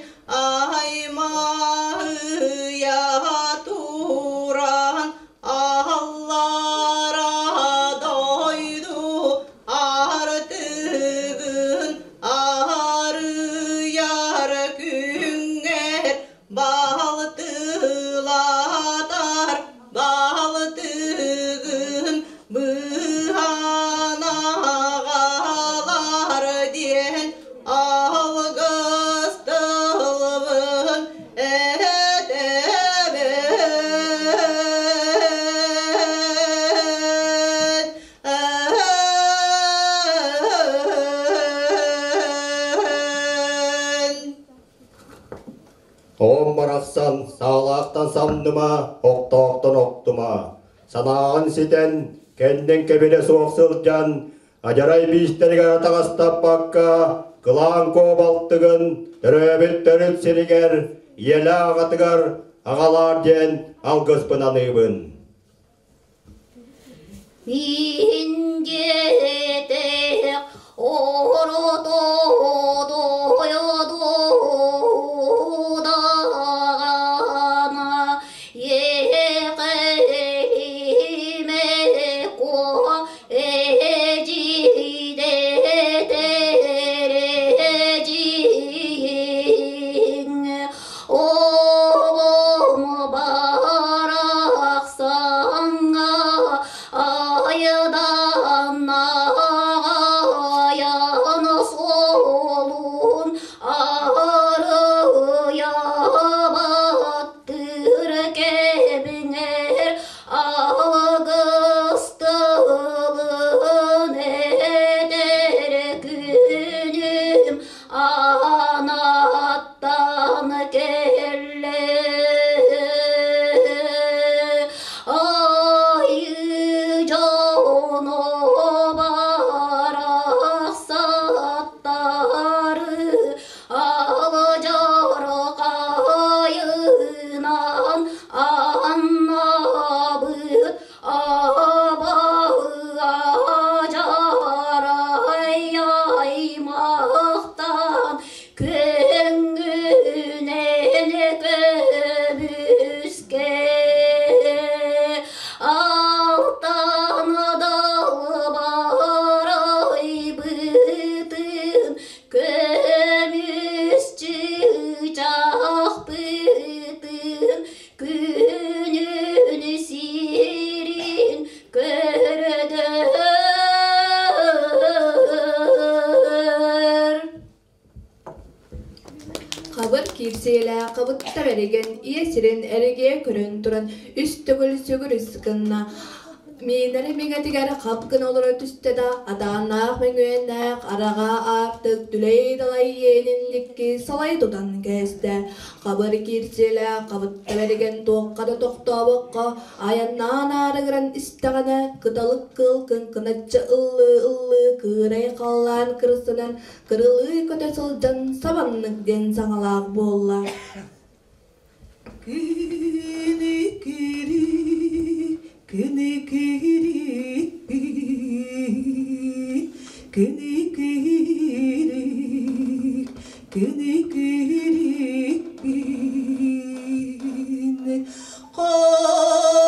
аймаһыйа туран аллара дойду артыгын арыйар күҥҥэр балтылатар балтыгын быһанаҕалар диэн алгыс тылбын этэбин. Оҕом барахсан саалаахтан самныма, охтоохтон охтума. Санааҕын ситэн, кэнниҥ кэбирэ суох сылдьан, адьарай биистэригэр атаҕастаппакка, кылаан куобалтыгын төрөөбүт төрүт сиригэр, ийэлээх аҕатыгар аҕалаар диэн алгыспын аныыбын. Мин диэтэх орото дойдудаҕана екелиме ко эжидетережиң оҕом барахсаҥҥа айданнаҕайан суолу. Абаһы аймахтан көҥүнэн көмүскэ алтан далбарайбытын көмүс чыычаахпытын күнүн сирин көрдөр. Хабыр киирсиэлээх хабыттар эригэн ийэ сирин эригиэ көрөн туран үс төгүл сүгүрүс гынна. Миинэри миҥэтигэр хап гына олоро түстэ да, атааннаах мөҥүөннээх араҕа аартык түлэй-далай иэнин дикки салай тутан кээстэ. Хабыр киирсиэлээх хабытта бэригэн туохха да тохтообокко айаннаан аарыгыран истэҕинэ, кыталык кыыл кыҥкыначчы ыллыы-ыллыы кыырай халлаан кырсынан кырылыы көтө сылдьан сабаннык диэн саҥалаах буолла. Күнү күрү, күнү күрү, күнү күрү, күнү күрү,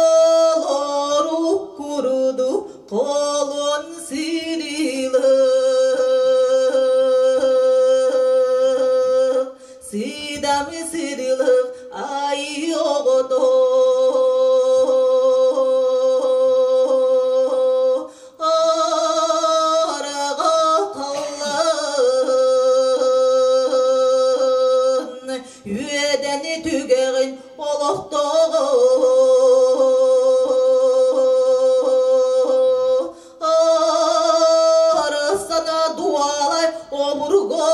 Колору куруду колон сирилы, Сидам сирилы ай оҕото. Араға қаллан, үөдэни түгэҕин олохтоҕо. Арасана дуалай обурго.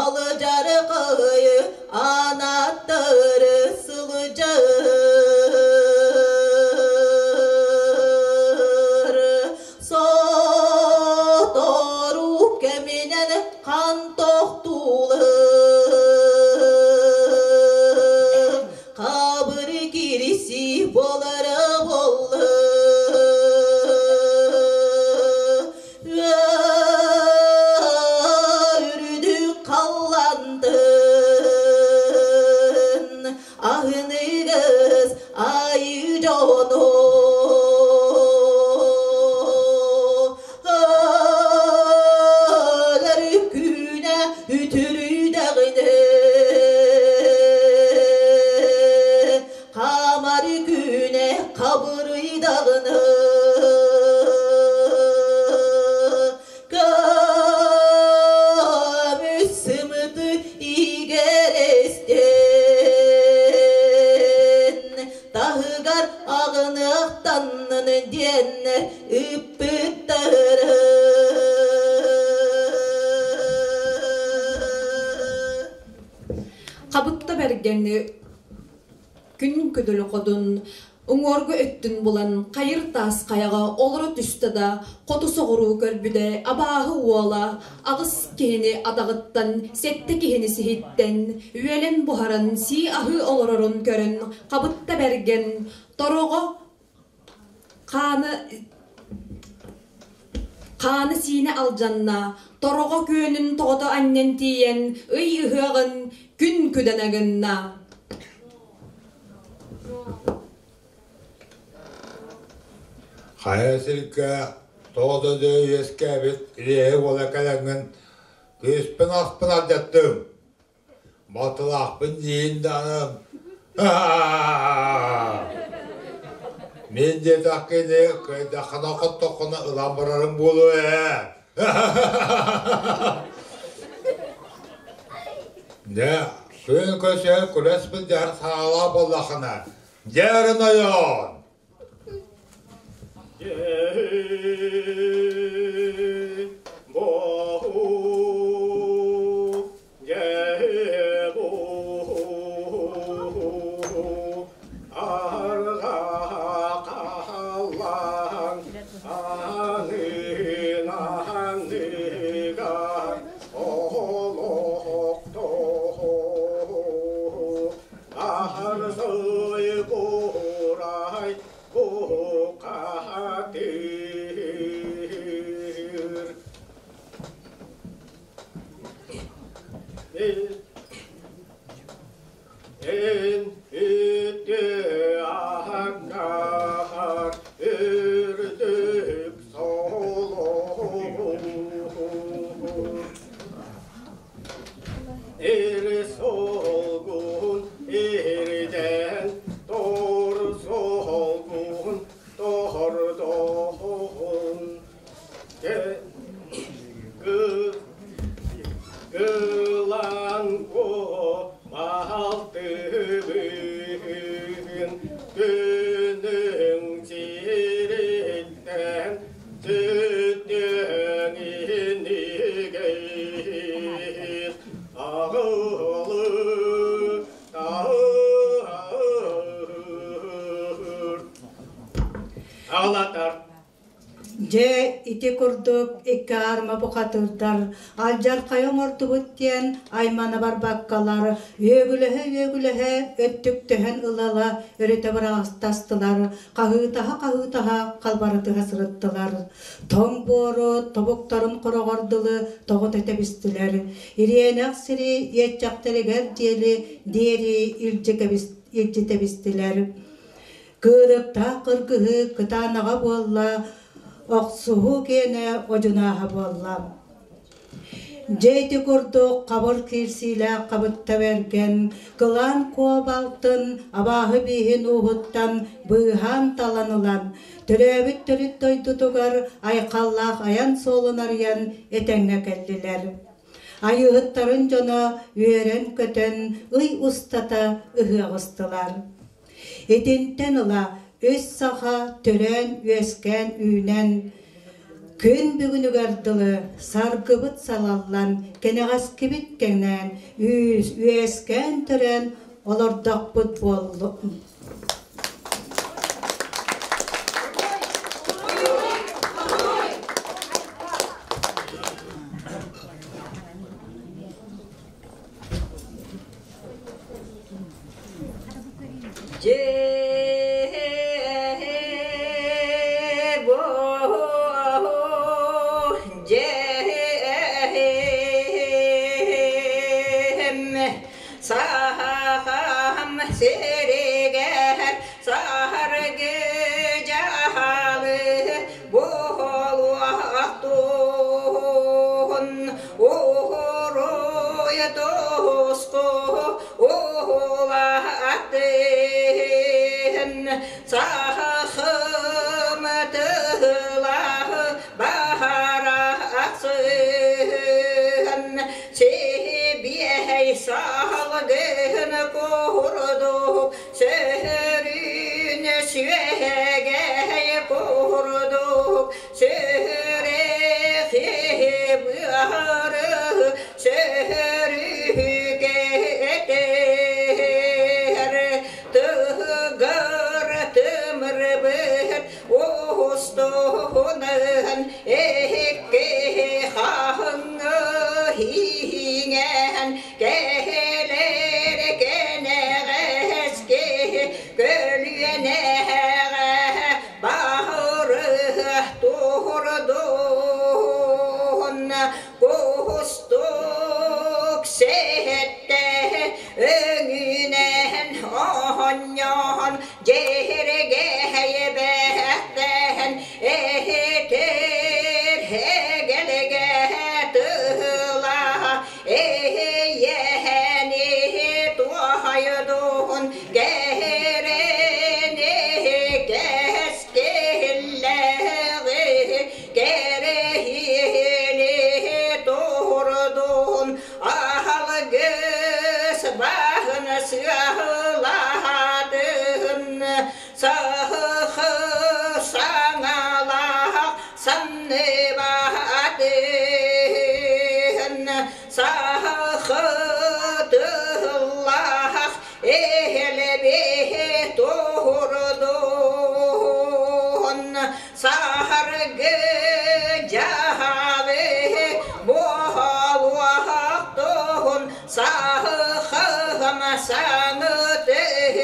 Алыжары кыйы анаттыры сылдьар. Сотору кэминэн хан тохтуулы. Хабыр кириси болары боллы. Үрдү қалландын, аһыныгыз айы жоно. Өлөр күнэ үтүрүйдэҕинэ, Хамар күнэ хабырыйдаҕына. Көмүс сымыты игерестен, таһыгар аҕыныахтаннын диэннэр ыппыттары. Хабытта бэргэн күн көдөлө ходун уҥуоргу өттүн булан хайыр таас хайаҕа олоро түстэ да, хоту соҕуруу көрбүдэ абааһы уола аҕыс киһини атаҕыттан, сэттэ киһини сиһиттэн үөлэн буһаран сии аһыы олорорун көрөн хабытта бэргэн тороҕо хааны хааны сиинэ алдьанна, тороҕо күөнүн тоҕото анньан тиийэн ый ыһыаҕын күн күдэнэ гынна. Хайа сиргэ тоҕо да үөскээбит илиэһи уола кэлэҥҥин кыыспын аспын алдьаттым. Батылаахпын диин даҕаны Мин диэтэххини кыайдаххына хоттоххуна ылан барарым буолуо ээ. Дьэ, күн көсөөр күрэс былдьаһар саалаах буоллаххына, дьэ нойоон! Сарсой курай бухатыр. Эн үтүө аһаҥҥар үрдүк солоҕур. Эр солгун эрдэн, тор солгун тордоһун. Кылан балтыбын күнүҥ сириттэн сүтүҥ инигэр аҕылы Аҕалатар. Дьэ, ити курдук икки аарыма бухатыырдар алдьархайы оҥордубут диэн аймана барбаккалар, үөгүлэһэ-үөгүлэһэ өттүктэһэн ыла-ыла өрүтэ быраҕастастылар, хаһыытаһа-хаһыытаһа халбарытыһа сырыттылар. Тоҥ буору тобуктарын хороҕор дылы тоҕо тэбистилэр, ириэнэх сири иэччэхтэригэр диэри диэри илдьи тэбистилэр. Кыырыктаах кыргыһыы кытаанаҕа буолла, охсуһуу киэнэ одьунааһа буолла. Дьэ ити курдук хабыр киирсиилээх хабытта бэргэн, кылаан куобалтын абааһы бииһин ууһуттан быыһаан талан ылан, төрөөбүт төрүт дойдутугар айхаллаах айан суолун арыйан этэҥҥэ кэллилэр. Айыыһыттарын дьоно үөрэн-көтөн ый устата ыһыаҕыстылар. Итинтэн ыла үс саха төрөөн-үөскээн үүнэн, күн бүгүнүгэр дылы саргыбыт салаллан, кэнэҕэскибит кэҥээн, үөскээн-төрөөн олордохпут буоллун. Сахам сиригэр саһаргы дьаһалы буолуохтун Уруй туску улаатын сахым тыла баһараахсын сибиэһэй салгын курдук сөрүүн сүөгэй курдук сүрэхи быары сөрүүкэтэр тыгыр тымырбыт устунан икки хаһыҥ иҥэн кэлэр кэнэҕэски көлүөнэҕэ баһыры туһурдун кустук сэттэ өҥүнэн оонньоон дьиэргэйбэхтээн этэр эгэлгэ тыла эйэни туохайдуун кэрэни кэскиллэҕи кэрэһиэли туурдуун аһалгыс баһын сыалаатын сахы саҥалаах санныбатын сахы тыллаах элбэһи туурдуун саһаргы дьаһалы буолуохтуун сахым саҥытыгар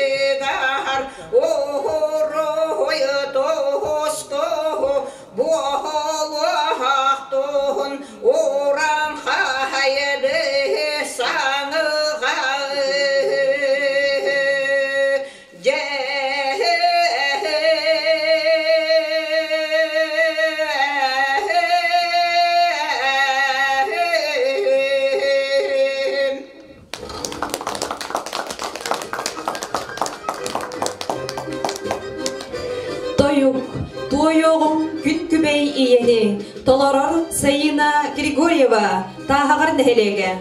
Туойуоҕуҥ күн күбэй ийэни толорор Саина Григорьева Тааһаҕар нэһилиэгэ.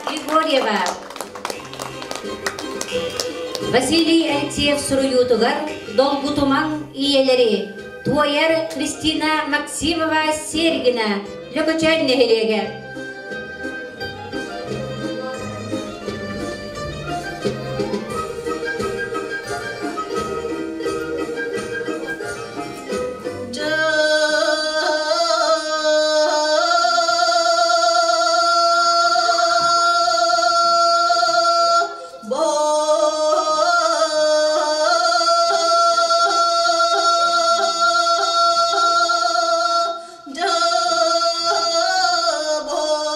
Григорьева. Василий Алексеев суруйуутугар Долгутумаҥ ийэлэри туойар Кристина Максимова Сергина Лөкөчөөн нэһилиэгэ. Bo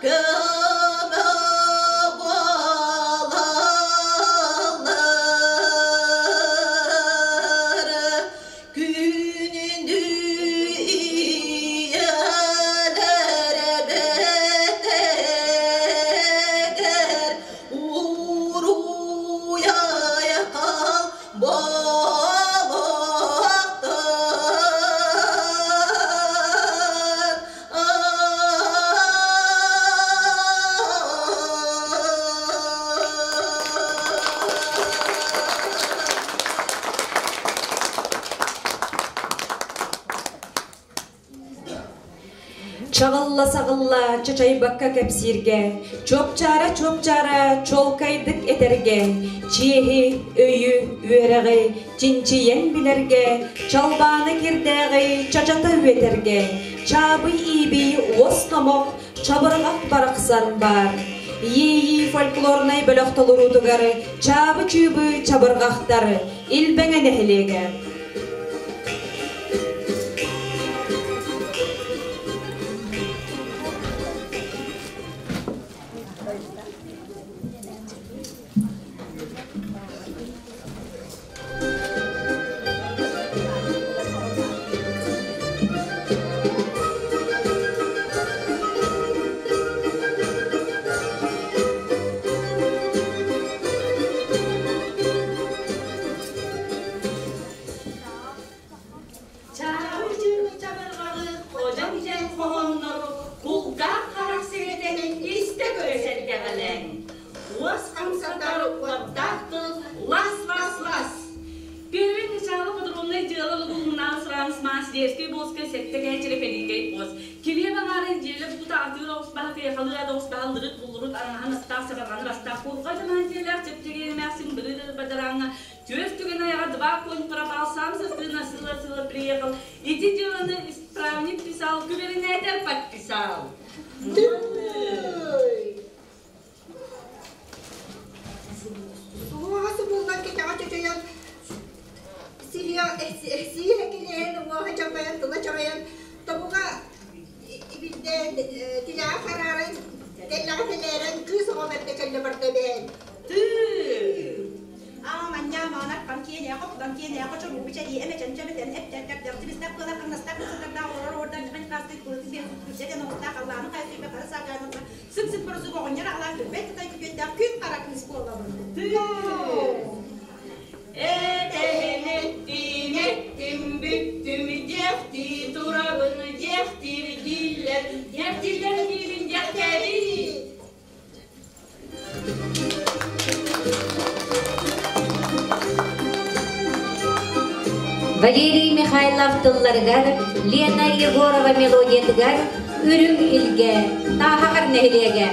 Көмө буолаллар Күнүнү ийэлэр эбэтэгэр Уруй-айхал буолуохтун. Чаҕылла-саҕылла чачайбакка кэпсииргэ, чуопчаара-чуопчаара чуолкайдык этэргэ, чиэһи, өйү, үөрэҕи чинчийэн билэргэ, чалбааны кирдээҕи чачата үөтэргэ, чаабый-иибий уос номох чабырҕах барахсан баар. Иэйии фольклорнай бөлөх толоруутугар чаабы-чыыбы чабырҕахтар Илбэҥэ нэһилиэгэ. Чаабы-чыыбы чабырҕаҕы ходьоҥ дьэн хоһооннору кулгаах харах сэгэтэн истэ көрө сэргэҕэлээҥ. Уос хамсатар уоттаах тыл лас-лас-лас. Первый начало подробное дело лугулунаа сыраанс маас дерзкий боска сэттэ кээчэрэ фэлиикэй бос. Килиэп аҥаарын дьиэлэ бута атыыр оҕус баһа кыйахалыы ада оҕус баһа лырыт буллурут араҥаһын астаах сабарҕаны бастаах курҕа дьамаан дьиэлээх чэпчэки эмээхсин бырыыр бадарааҥҥа түөрт түгэн айаҕа два конь пропал сам со сына сыла-сыла приехал. Ити делоны исправник писал, губернатор подписал. Суоҕа субуллан кэтэҕэ чочойон сиһэ килиэһин уҥуоҕа чалбайан тыла чаҕыйан тобуга ибирдээн тилэҕэ харааран тэллэҕэ тэлээрэн кыыс оҕо бэрдэ кэллэ барда эбээт. Сып-сып боросук оҕонньор аҕалаах күлбэт кытай күтүөттээх күн хара кыыс буолабын. Этэһин эттим, эттим, бүттүм, диэхтии турабын, диэхтиир дииллэр, диэхтииллэр диибин, диэхтээбин. Валерий Михайлов тылларыгар, Лена Егорова мелодиятыгар Үрүҥ Илгэ, Тааһаҕар нэһилиэгэ.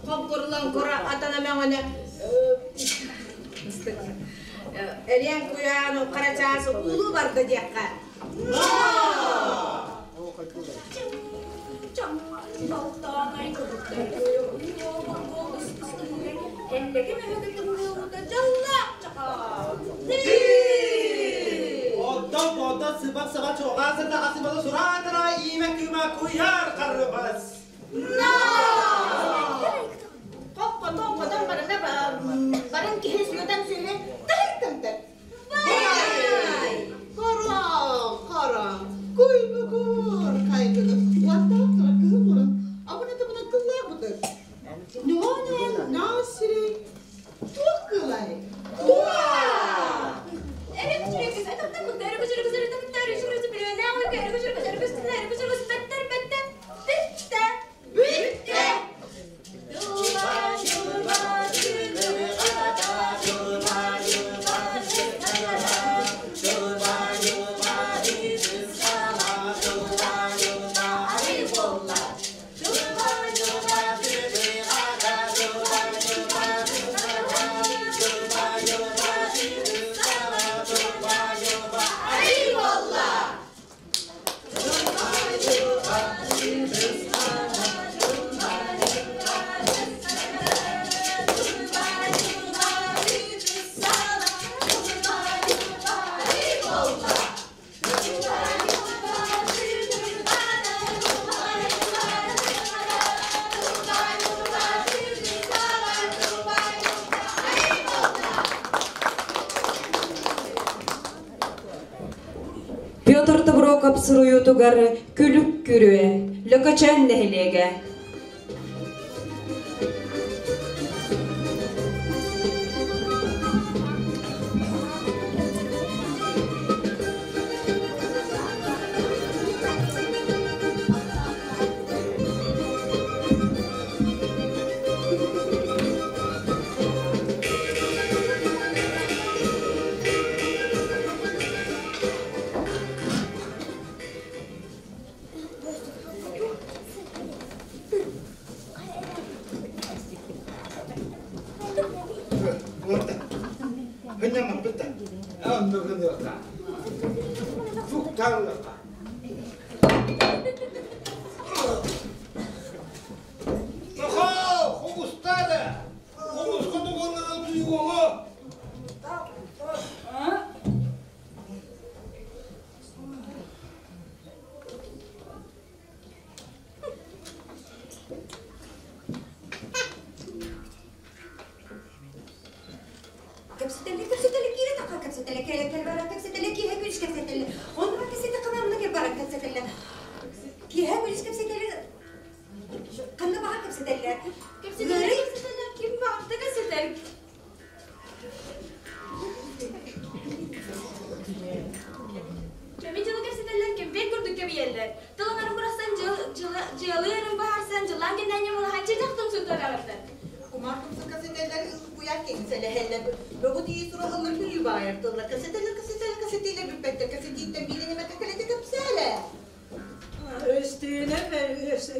Хоҥкурлаҥкура атана мөҥөнө Эриэн куйаан хара чаас уулуу барда диэххэ. Оттон бодот сыбак саба чоҕаасы таҕасы бала сураатара иимэ кыыма куйаар харыбас. Хоппотон хотон барына барын киһи сүөтэн сүөһэ таһыр Бай! Корон, корон, куйбугур кайгыны, уаттаах кыра кыһыл мурун, абына табына кыллаах бытык. Нонен насири, туох кылай? Бүттэ! Бүттэ! Петр Тобуроков суруйуутугар Күлүк күрүө, Лөкөчөөн нэһилиэгэ. Кэпсэтэллэр, кэпсэтэллэр, киирэ тахха кэпсэтэллэр, кэлэ кэл баран кэпсэтэллэр, киэһэ күнүс кэпсэтэллэр. Онно кэпсэтэ ханамна кэл баран кэпсэтэллэр. Киэһэ күнүс кэпсэтэллэр, ханна баҕар кэпсэтэллэр. Кэпсэтэллэр, кэпсэтэллэр, ким баҕарда кэпсэтэр. Кэми дьылы кэпсэтэллэр, кэмпиэт курдук кэбийэллэр. Тылын бырахсан, дьыалыырын быһаарсан, дьылаан кэннээн ньамалаһан чычахтын сутарардар. Кумаар тумса кэпсэтэллэр, куйаар кэҥсэлэһэллэр. Бөҕү тиийи сураһаллар, күлүү баайартыллар. Кэпсэтэллэр, кэпсэтэллэр, кэпсэтиилэр бүппэттэр. Кэпсэтииттэн биирин эмэтэ кэлэтэ кэпсээлэ. Өстүүнэ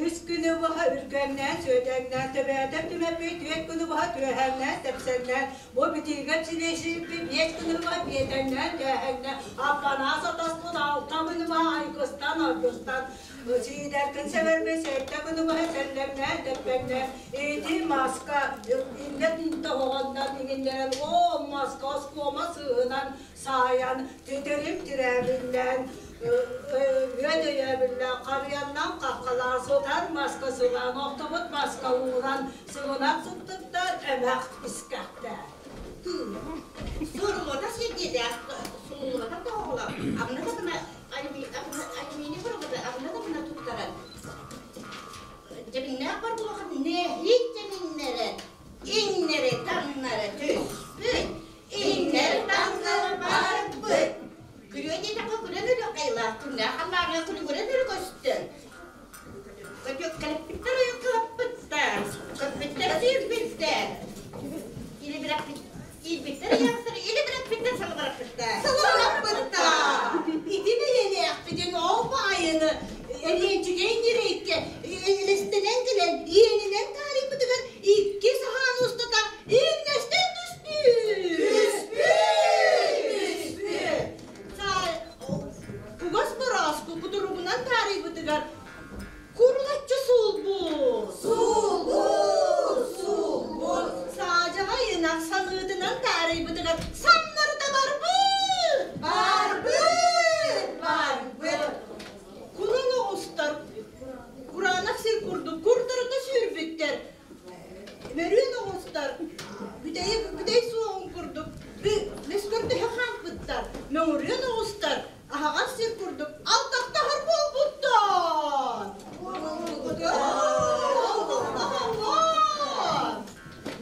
үс күнү быһа үргэннээн, сүөдэҥнээн, төбөөтөн түмэппит түөрт күнү быһа түөһэҥнээн, тэпсэннээн, бу битиигэ силиэсийбит биэс күнү быһа биэтэҥнээн, тээһэҥнээн, аппанаас атаспыт алта күнү быһа айгыстан, аргыстан, сиидэркин сэбэрбит сэттэ күнү быһа сэллэҥнээн, тэппэҥнээн, ити маска иннэ тинтэ оһоҕоннон иҥиннэрэн, ол маска оскуома сыыһынан саайан, титирик тирээбиллээн, үөн өйөөбүллээх харыйаннан хаххалаан сытар маска сылаан, охтубут маска ууран, сыбынан сыттыктар эмэх искэхтээ. Суруллубата сирдиэлээх, сулуллубата тоҕоло, абына табына алюминий боробото абына табына туттаран, дьэбиннээх бар буолахан нэһиик дьэбиннэрэ, иҥнэри таҥнары түспүт, иҥнэр таҥнары барбыт. Күрүө диэтэххэ күрэн өрө хайылаах күннээх халлааҥҥа күлүгүрэн өрө көстөн. Көтүөккэлэппиттэр ойуккалаппыттар, көппүттэр сүүрбүттэр, илбирэппиттэр ыйаахтар, илибирэппиттэр салыбыраппыттар. Салыбыраппыттар! Ити бэйэлээхпитин ол баайыны Элиэнчигэй ньирэйкэ элэстэнэн кэлэн иэнинэн таарыйбытыгар икки саһаан устата иҥнэстэн түспүт! Түспүт! Кугас борооску кутуругунан таарыйбытыгар курулаччы суулбут! Суулбут! Суулбут! Саадьаҕай ынах саныытынан таарыйбытыгар самнарыта барбыт! Барбыт! Барбыт! Кунан оҕустар кураанах сир курдук курдарыта сүүрбүттэр. Мөрүөн оҕустар бүтэй, бүтэй суоҕун курдук мөскөрдөһө хаампыттар. Мөҥүрүөн оҕустар аһаҕас сир курдук алтахтаһар буолбуттар.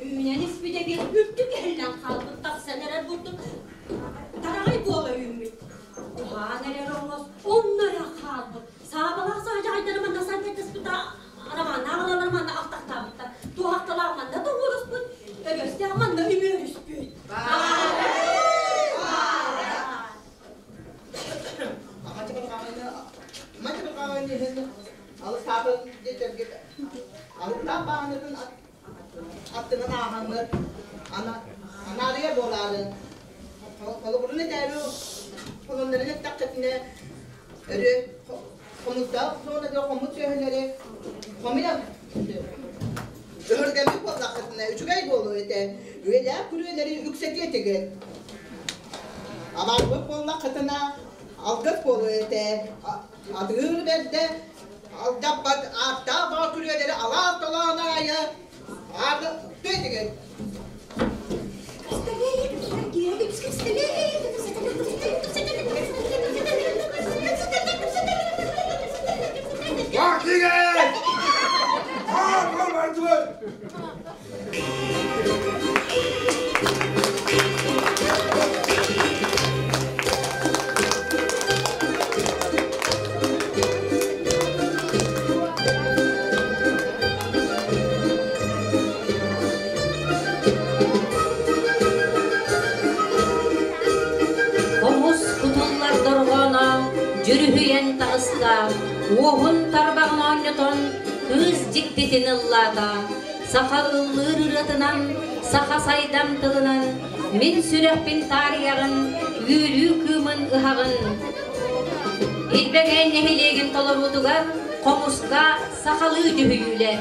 Үүнэн испит эбиэт үрдүк иһиллэн хаалбыт тахсан эрэр бурдук тараҕай буола үүммүт. Уһаан эрэр оҥос онно эрэ хаалбыт. Саабалаах саадьаҕайдары манна сарбайдаспыта романнаах ылалар манна алтахтаабыттар. Туоһахталаах манна тоҕуоруспут, өрөстээх манна үмүөрүспүт. Аттынан ааһаммыт анаарыйа буолаары холобурун этээри холоннорун эттэххитинэ өрө хомустаах зонада хомус сүөһүлэри хомуйан өһөргөммүт буоллаххытына үчүгэй буолуо этэ үйэлээх күрүөлэри үксэтиэ этигит абарбыт буоллаххытына алгыс буолуо этэ атыыр бэрдэ алдьаппат ааттаах баҕа күрүөлэри алаас толоон аайы ааты тиэтигит дьүрүһүйэн таҕыста, уоһун тарбаҕын оонньотон кыыс дьиктитин ыллаата. Саха ыллыыр ырыатынан, саха сайдам тылынан мин сүрэхпин таарыйаҕын, үөрүү кыымын ыһаҕын. Илбэҥээн нэһилиэгин толоруутугар хомуска сахалыы дьүһүйүүлэр.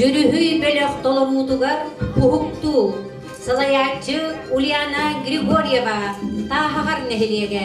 Дьүрүһүй бөлөх толоруутугар Уһуктуу, салайааччы Ульяна Григорьева, Тааһаҕар нэһилиэгэ.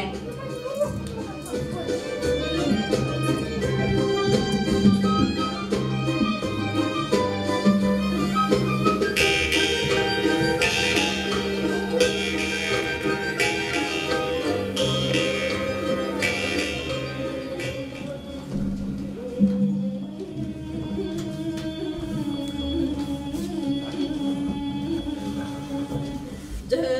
Дьэ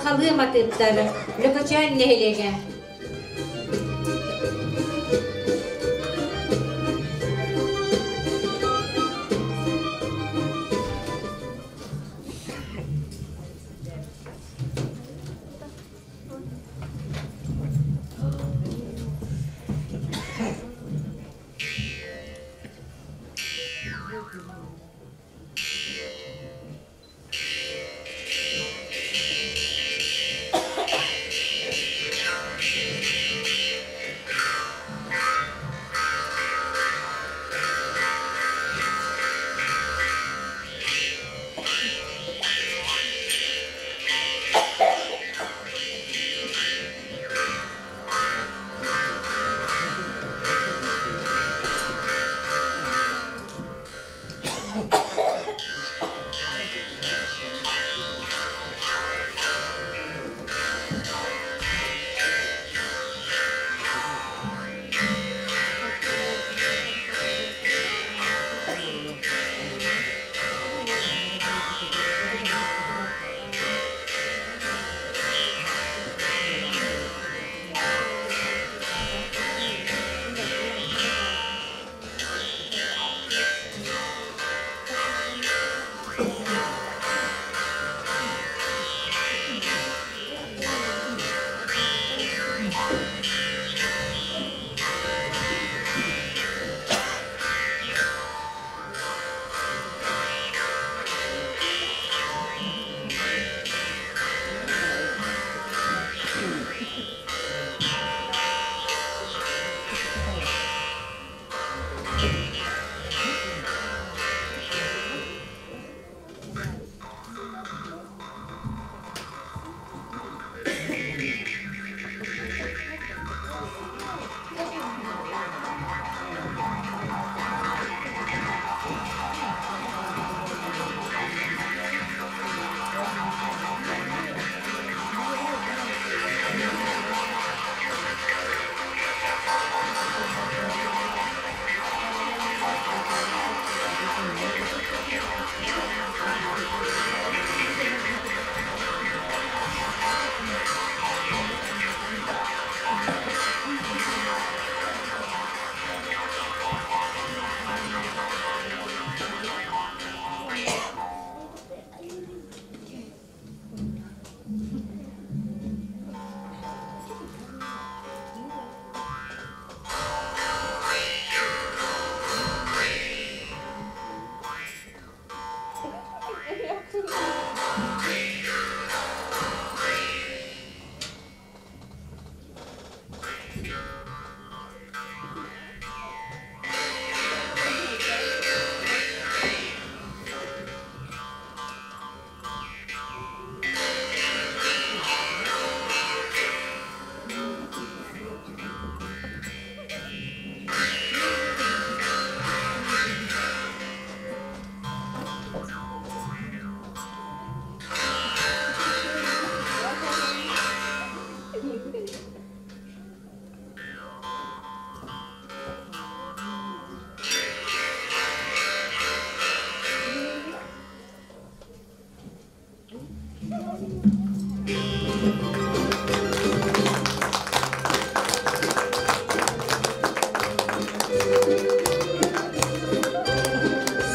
Сахалыы матыыптар Лөкөчөөн нэһилиэгэ.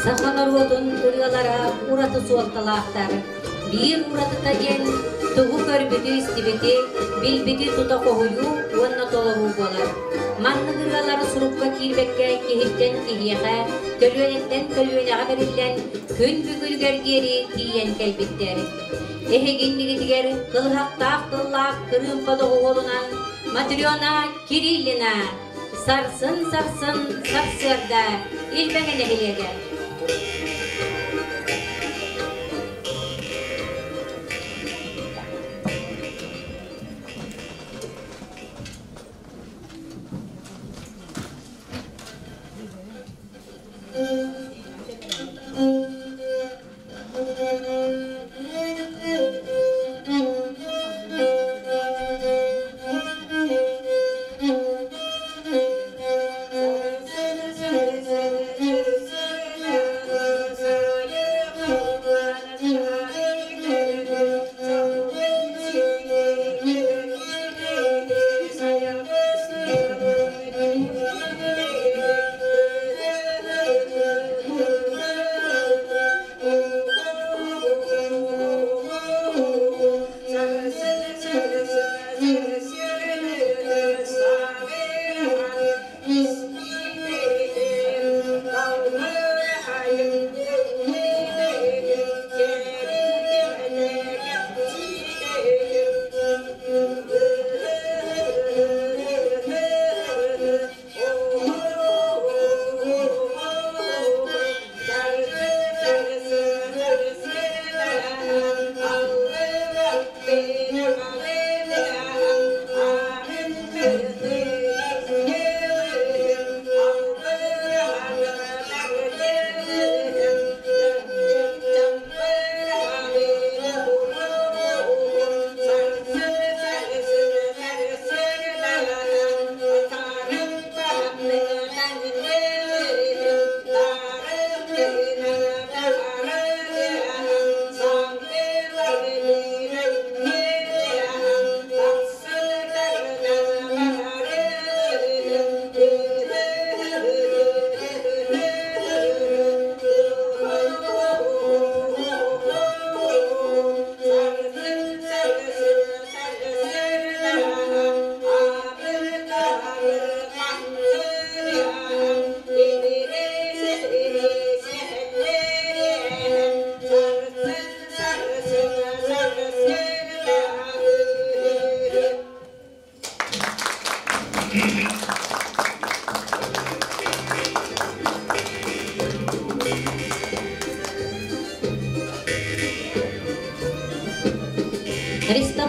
Саха норуотун ырыалара ураты суолталаахтар. Биир уратыта диэн тугу көрбүтү-истибити, билбити тута хоһуйуу уонна толоруу буолар. Маннык ырыалар сурукка киирбэккэ киһиттэн киһиэхэ, көлүөнэттэн көлүөнэҕэ бэриллэн күн бүгүнүгэр диэри тиийэн кэлбиттэр. Эһигиннигитигэр кылыһахтаах тыллаах кырыымпа доҕуһуолунан Матрена Кириллина Сарсын-сарсын сарсыарда Илбэҥэ нэһилиэгэ.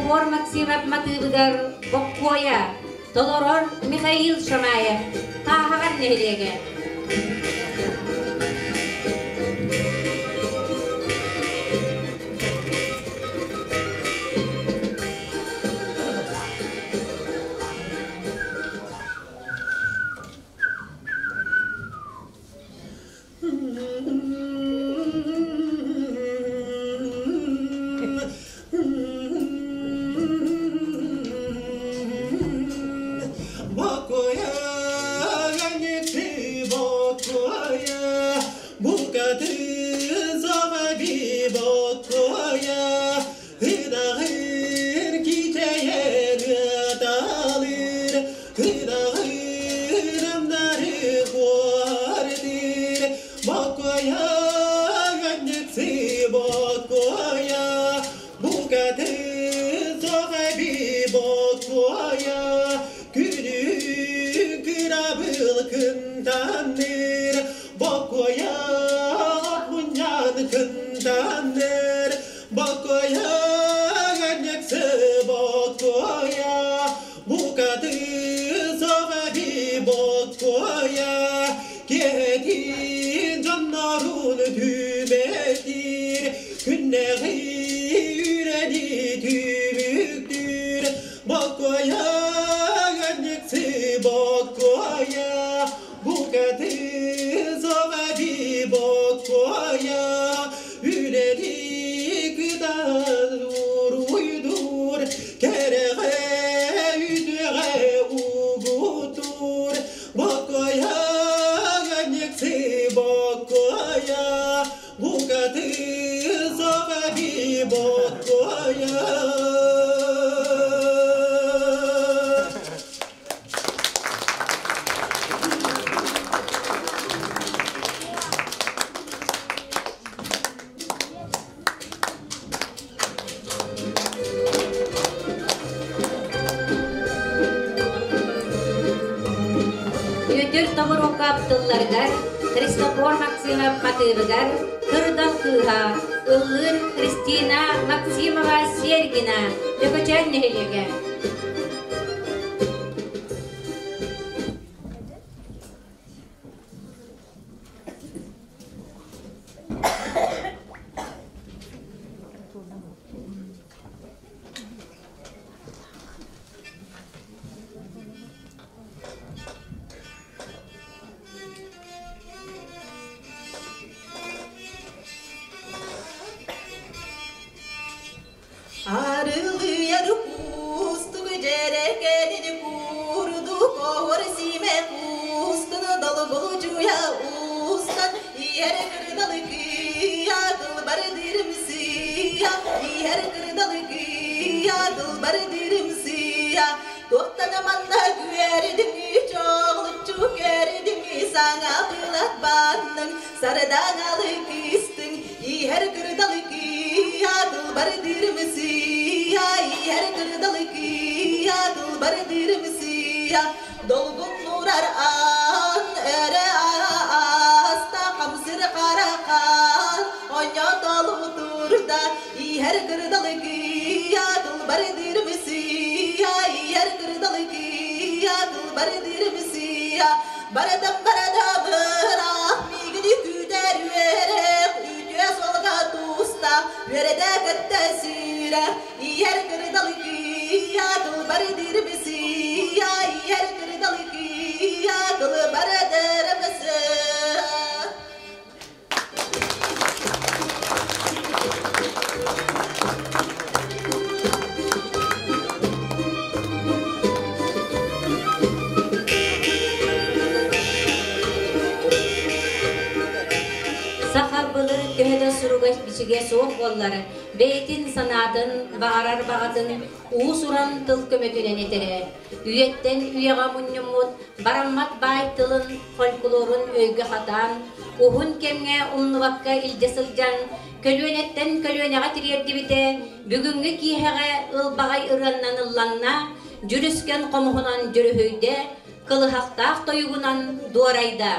Христофор Максимов матыыбыгар Боккуойа, толорор Михаил Шамаев, Тааһаҕар нэһилиэгэ. Бүөтүр Тобуруокап тылларыгар, Христофор Максимов матыыбыгар Кырдал кыыһа, ыллыыр Христина Максимова Сергина, Лөкөчөөн нэһилиэгэ. Арылыйар кустук дьэрэкэлин курдук оһуор симэ кустун долгулдьуйа устан иһэр кырдалы кыйа кылбардырым сыйа иһэр кырдалы кыйа кылбардырым сыйа туохтан манна күөрдүҥ чоҕулуччу көрдүҥ саҥа былат банныҥ сардаҥалы кыстыҥ иһэр кырдалы кыйа кылбардырым сыйа иһэр кырдалы кыйа кылбардырым сыйа долгун нурар аан өрө ааста хамсыр харакаан онньотолу турда иһэр кырдалы кыйа кылбардырым сыйа иһэр кырдалы кыйа кылбардырым сыйа барадам барадам ыраах миигини күүтэр үөрэх үтүө суолга туста үөрэтэ кытта сүүрэх иһэр кырдалы кыйа кылбардырым сыйа иһэр кырдалы кыйа кылбардырым сыйа Саха былыр төһө да суруга-бичигэ суох буоллар, бэйэтин санаатын, баҕарар баҕатын уус-уран тыл көмөтүнэн этэрэ. Үйэттэн үйэҕэ мунньуммут бараммат баай тылын, фольклорун өйгө хатаан, уһун кэмҥэ умнубакка илдьэ сылдьан, көлүөнэттэн көлүөнэҕэ тириэрдибитэ, бүгүҥҥү киэһэҕэ ылбаҕай ырыаннан ылланна, дьүрүскэн хомуһунан дьүрүһүйдэ, кылыһахтаах тойугунан дуорайда.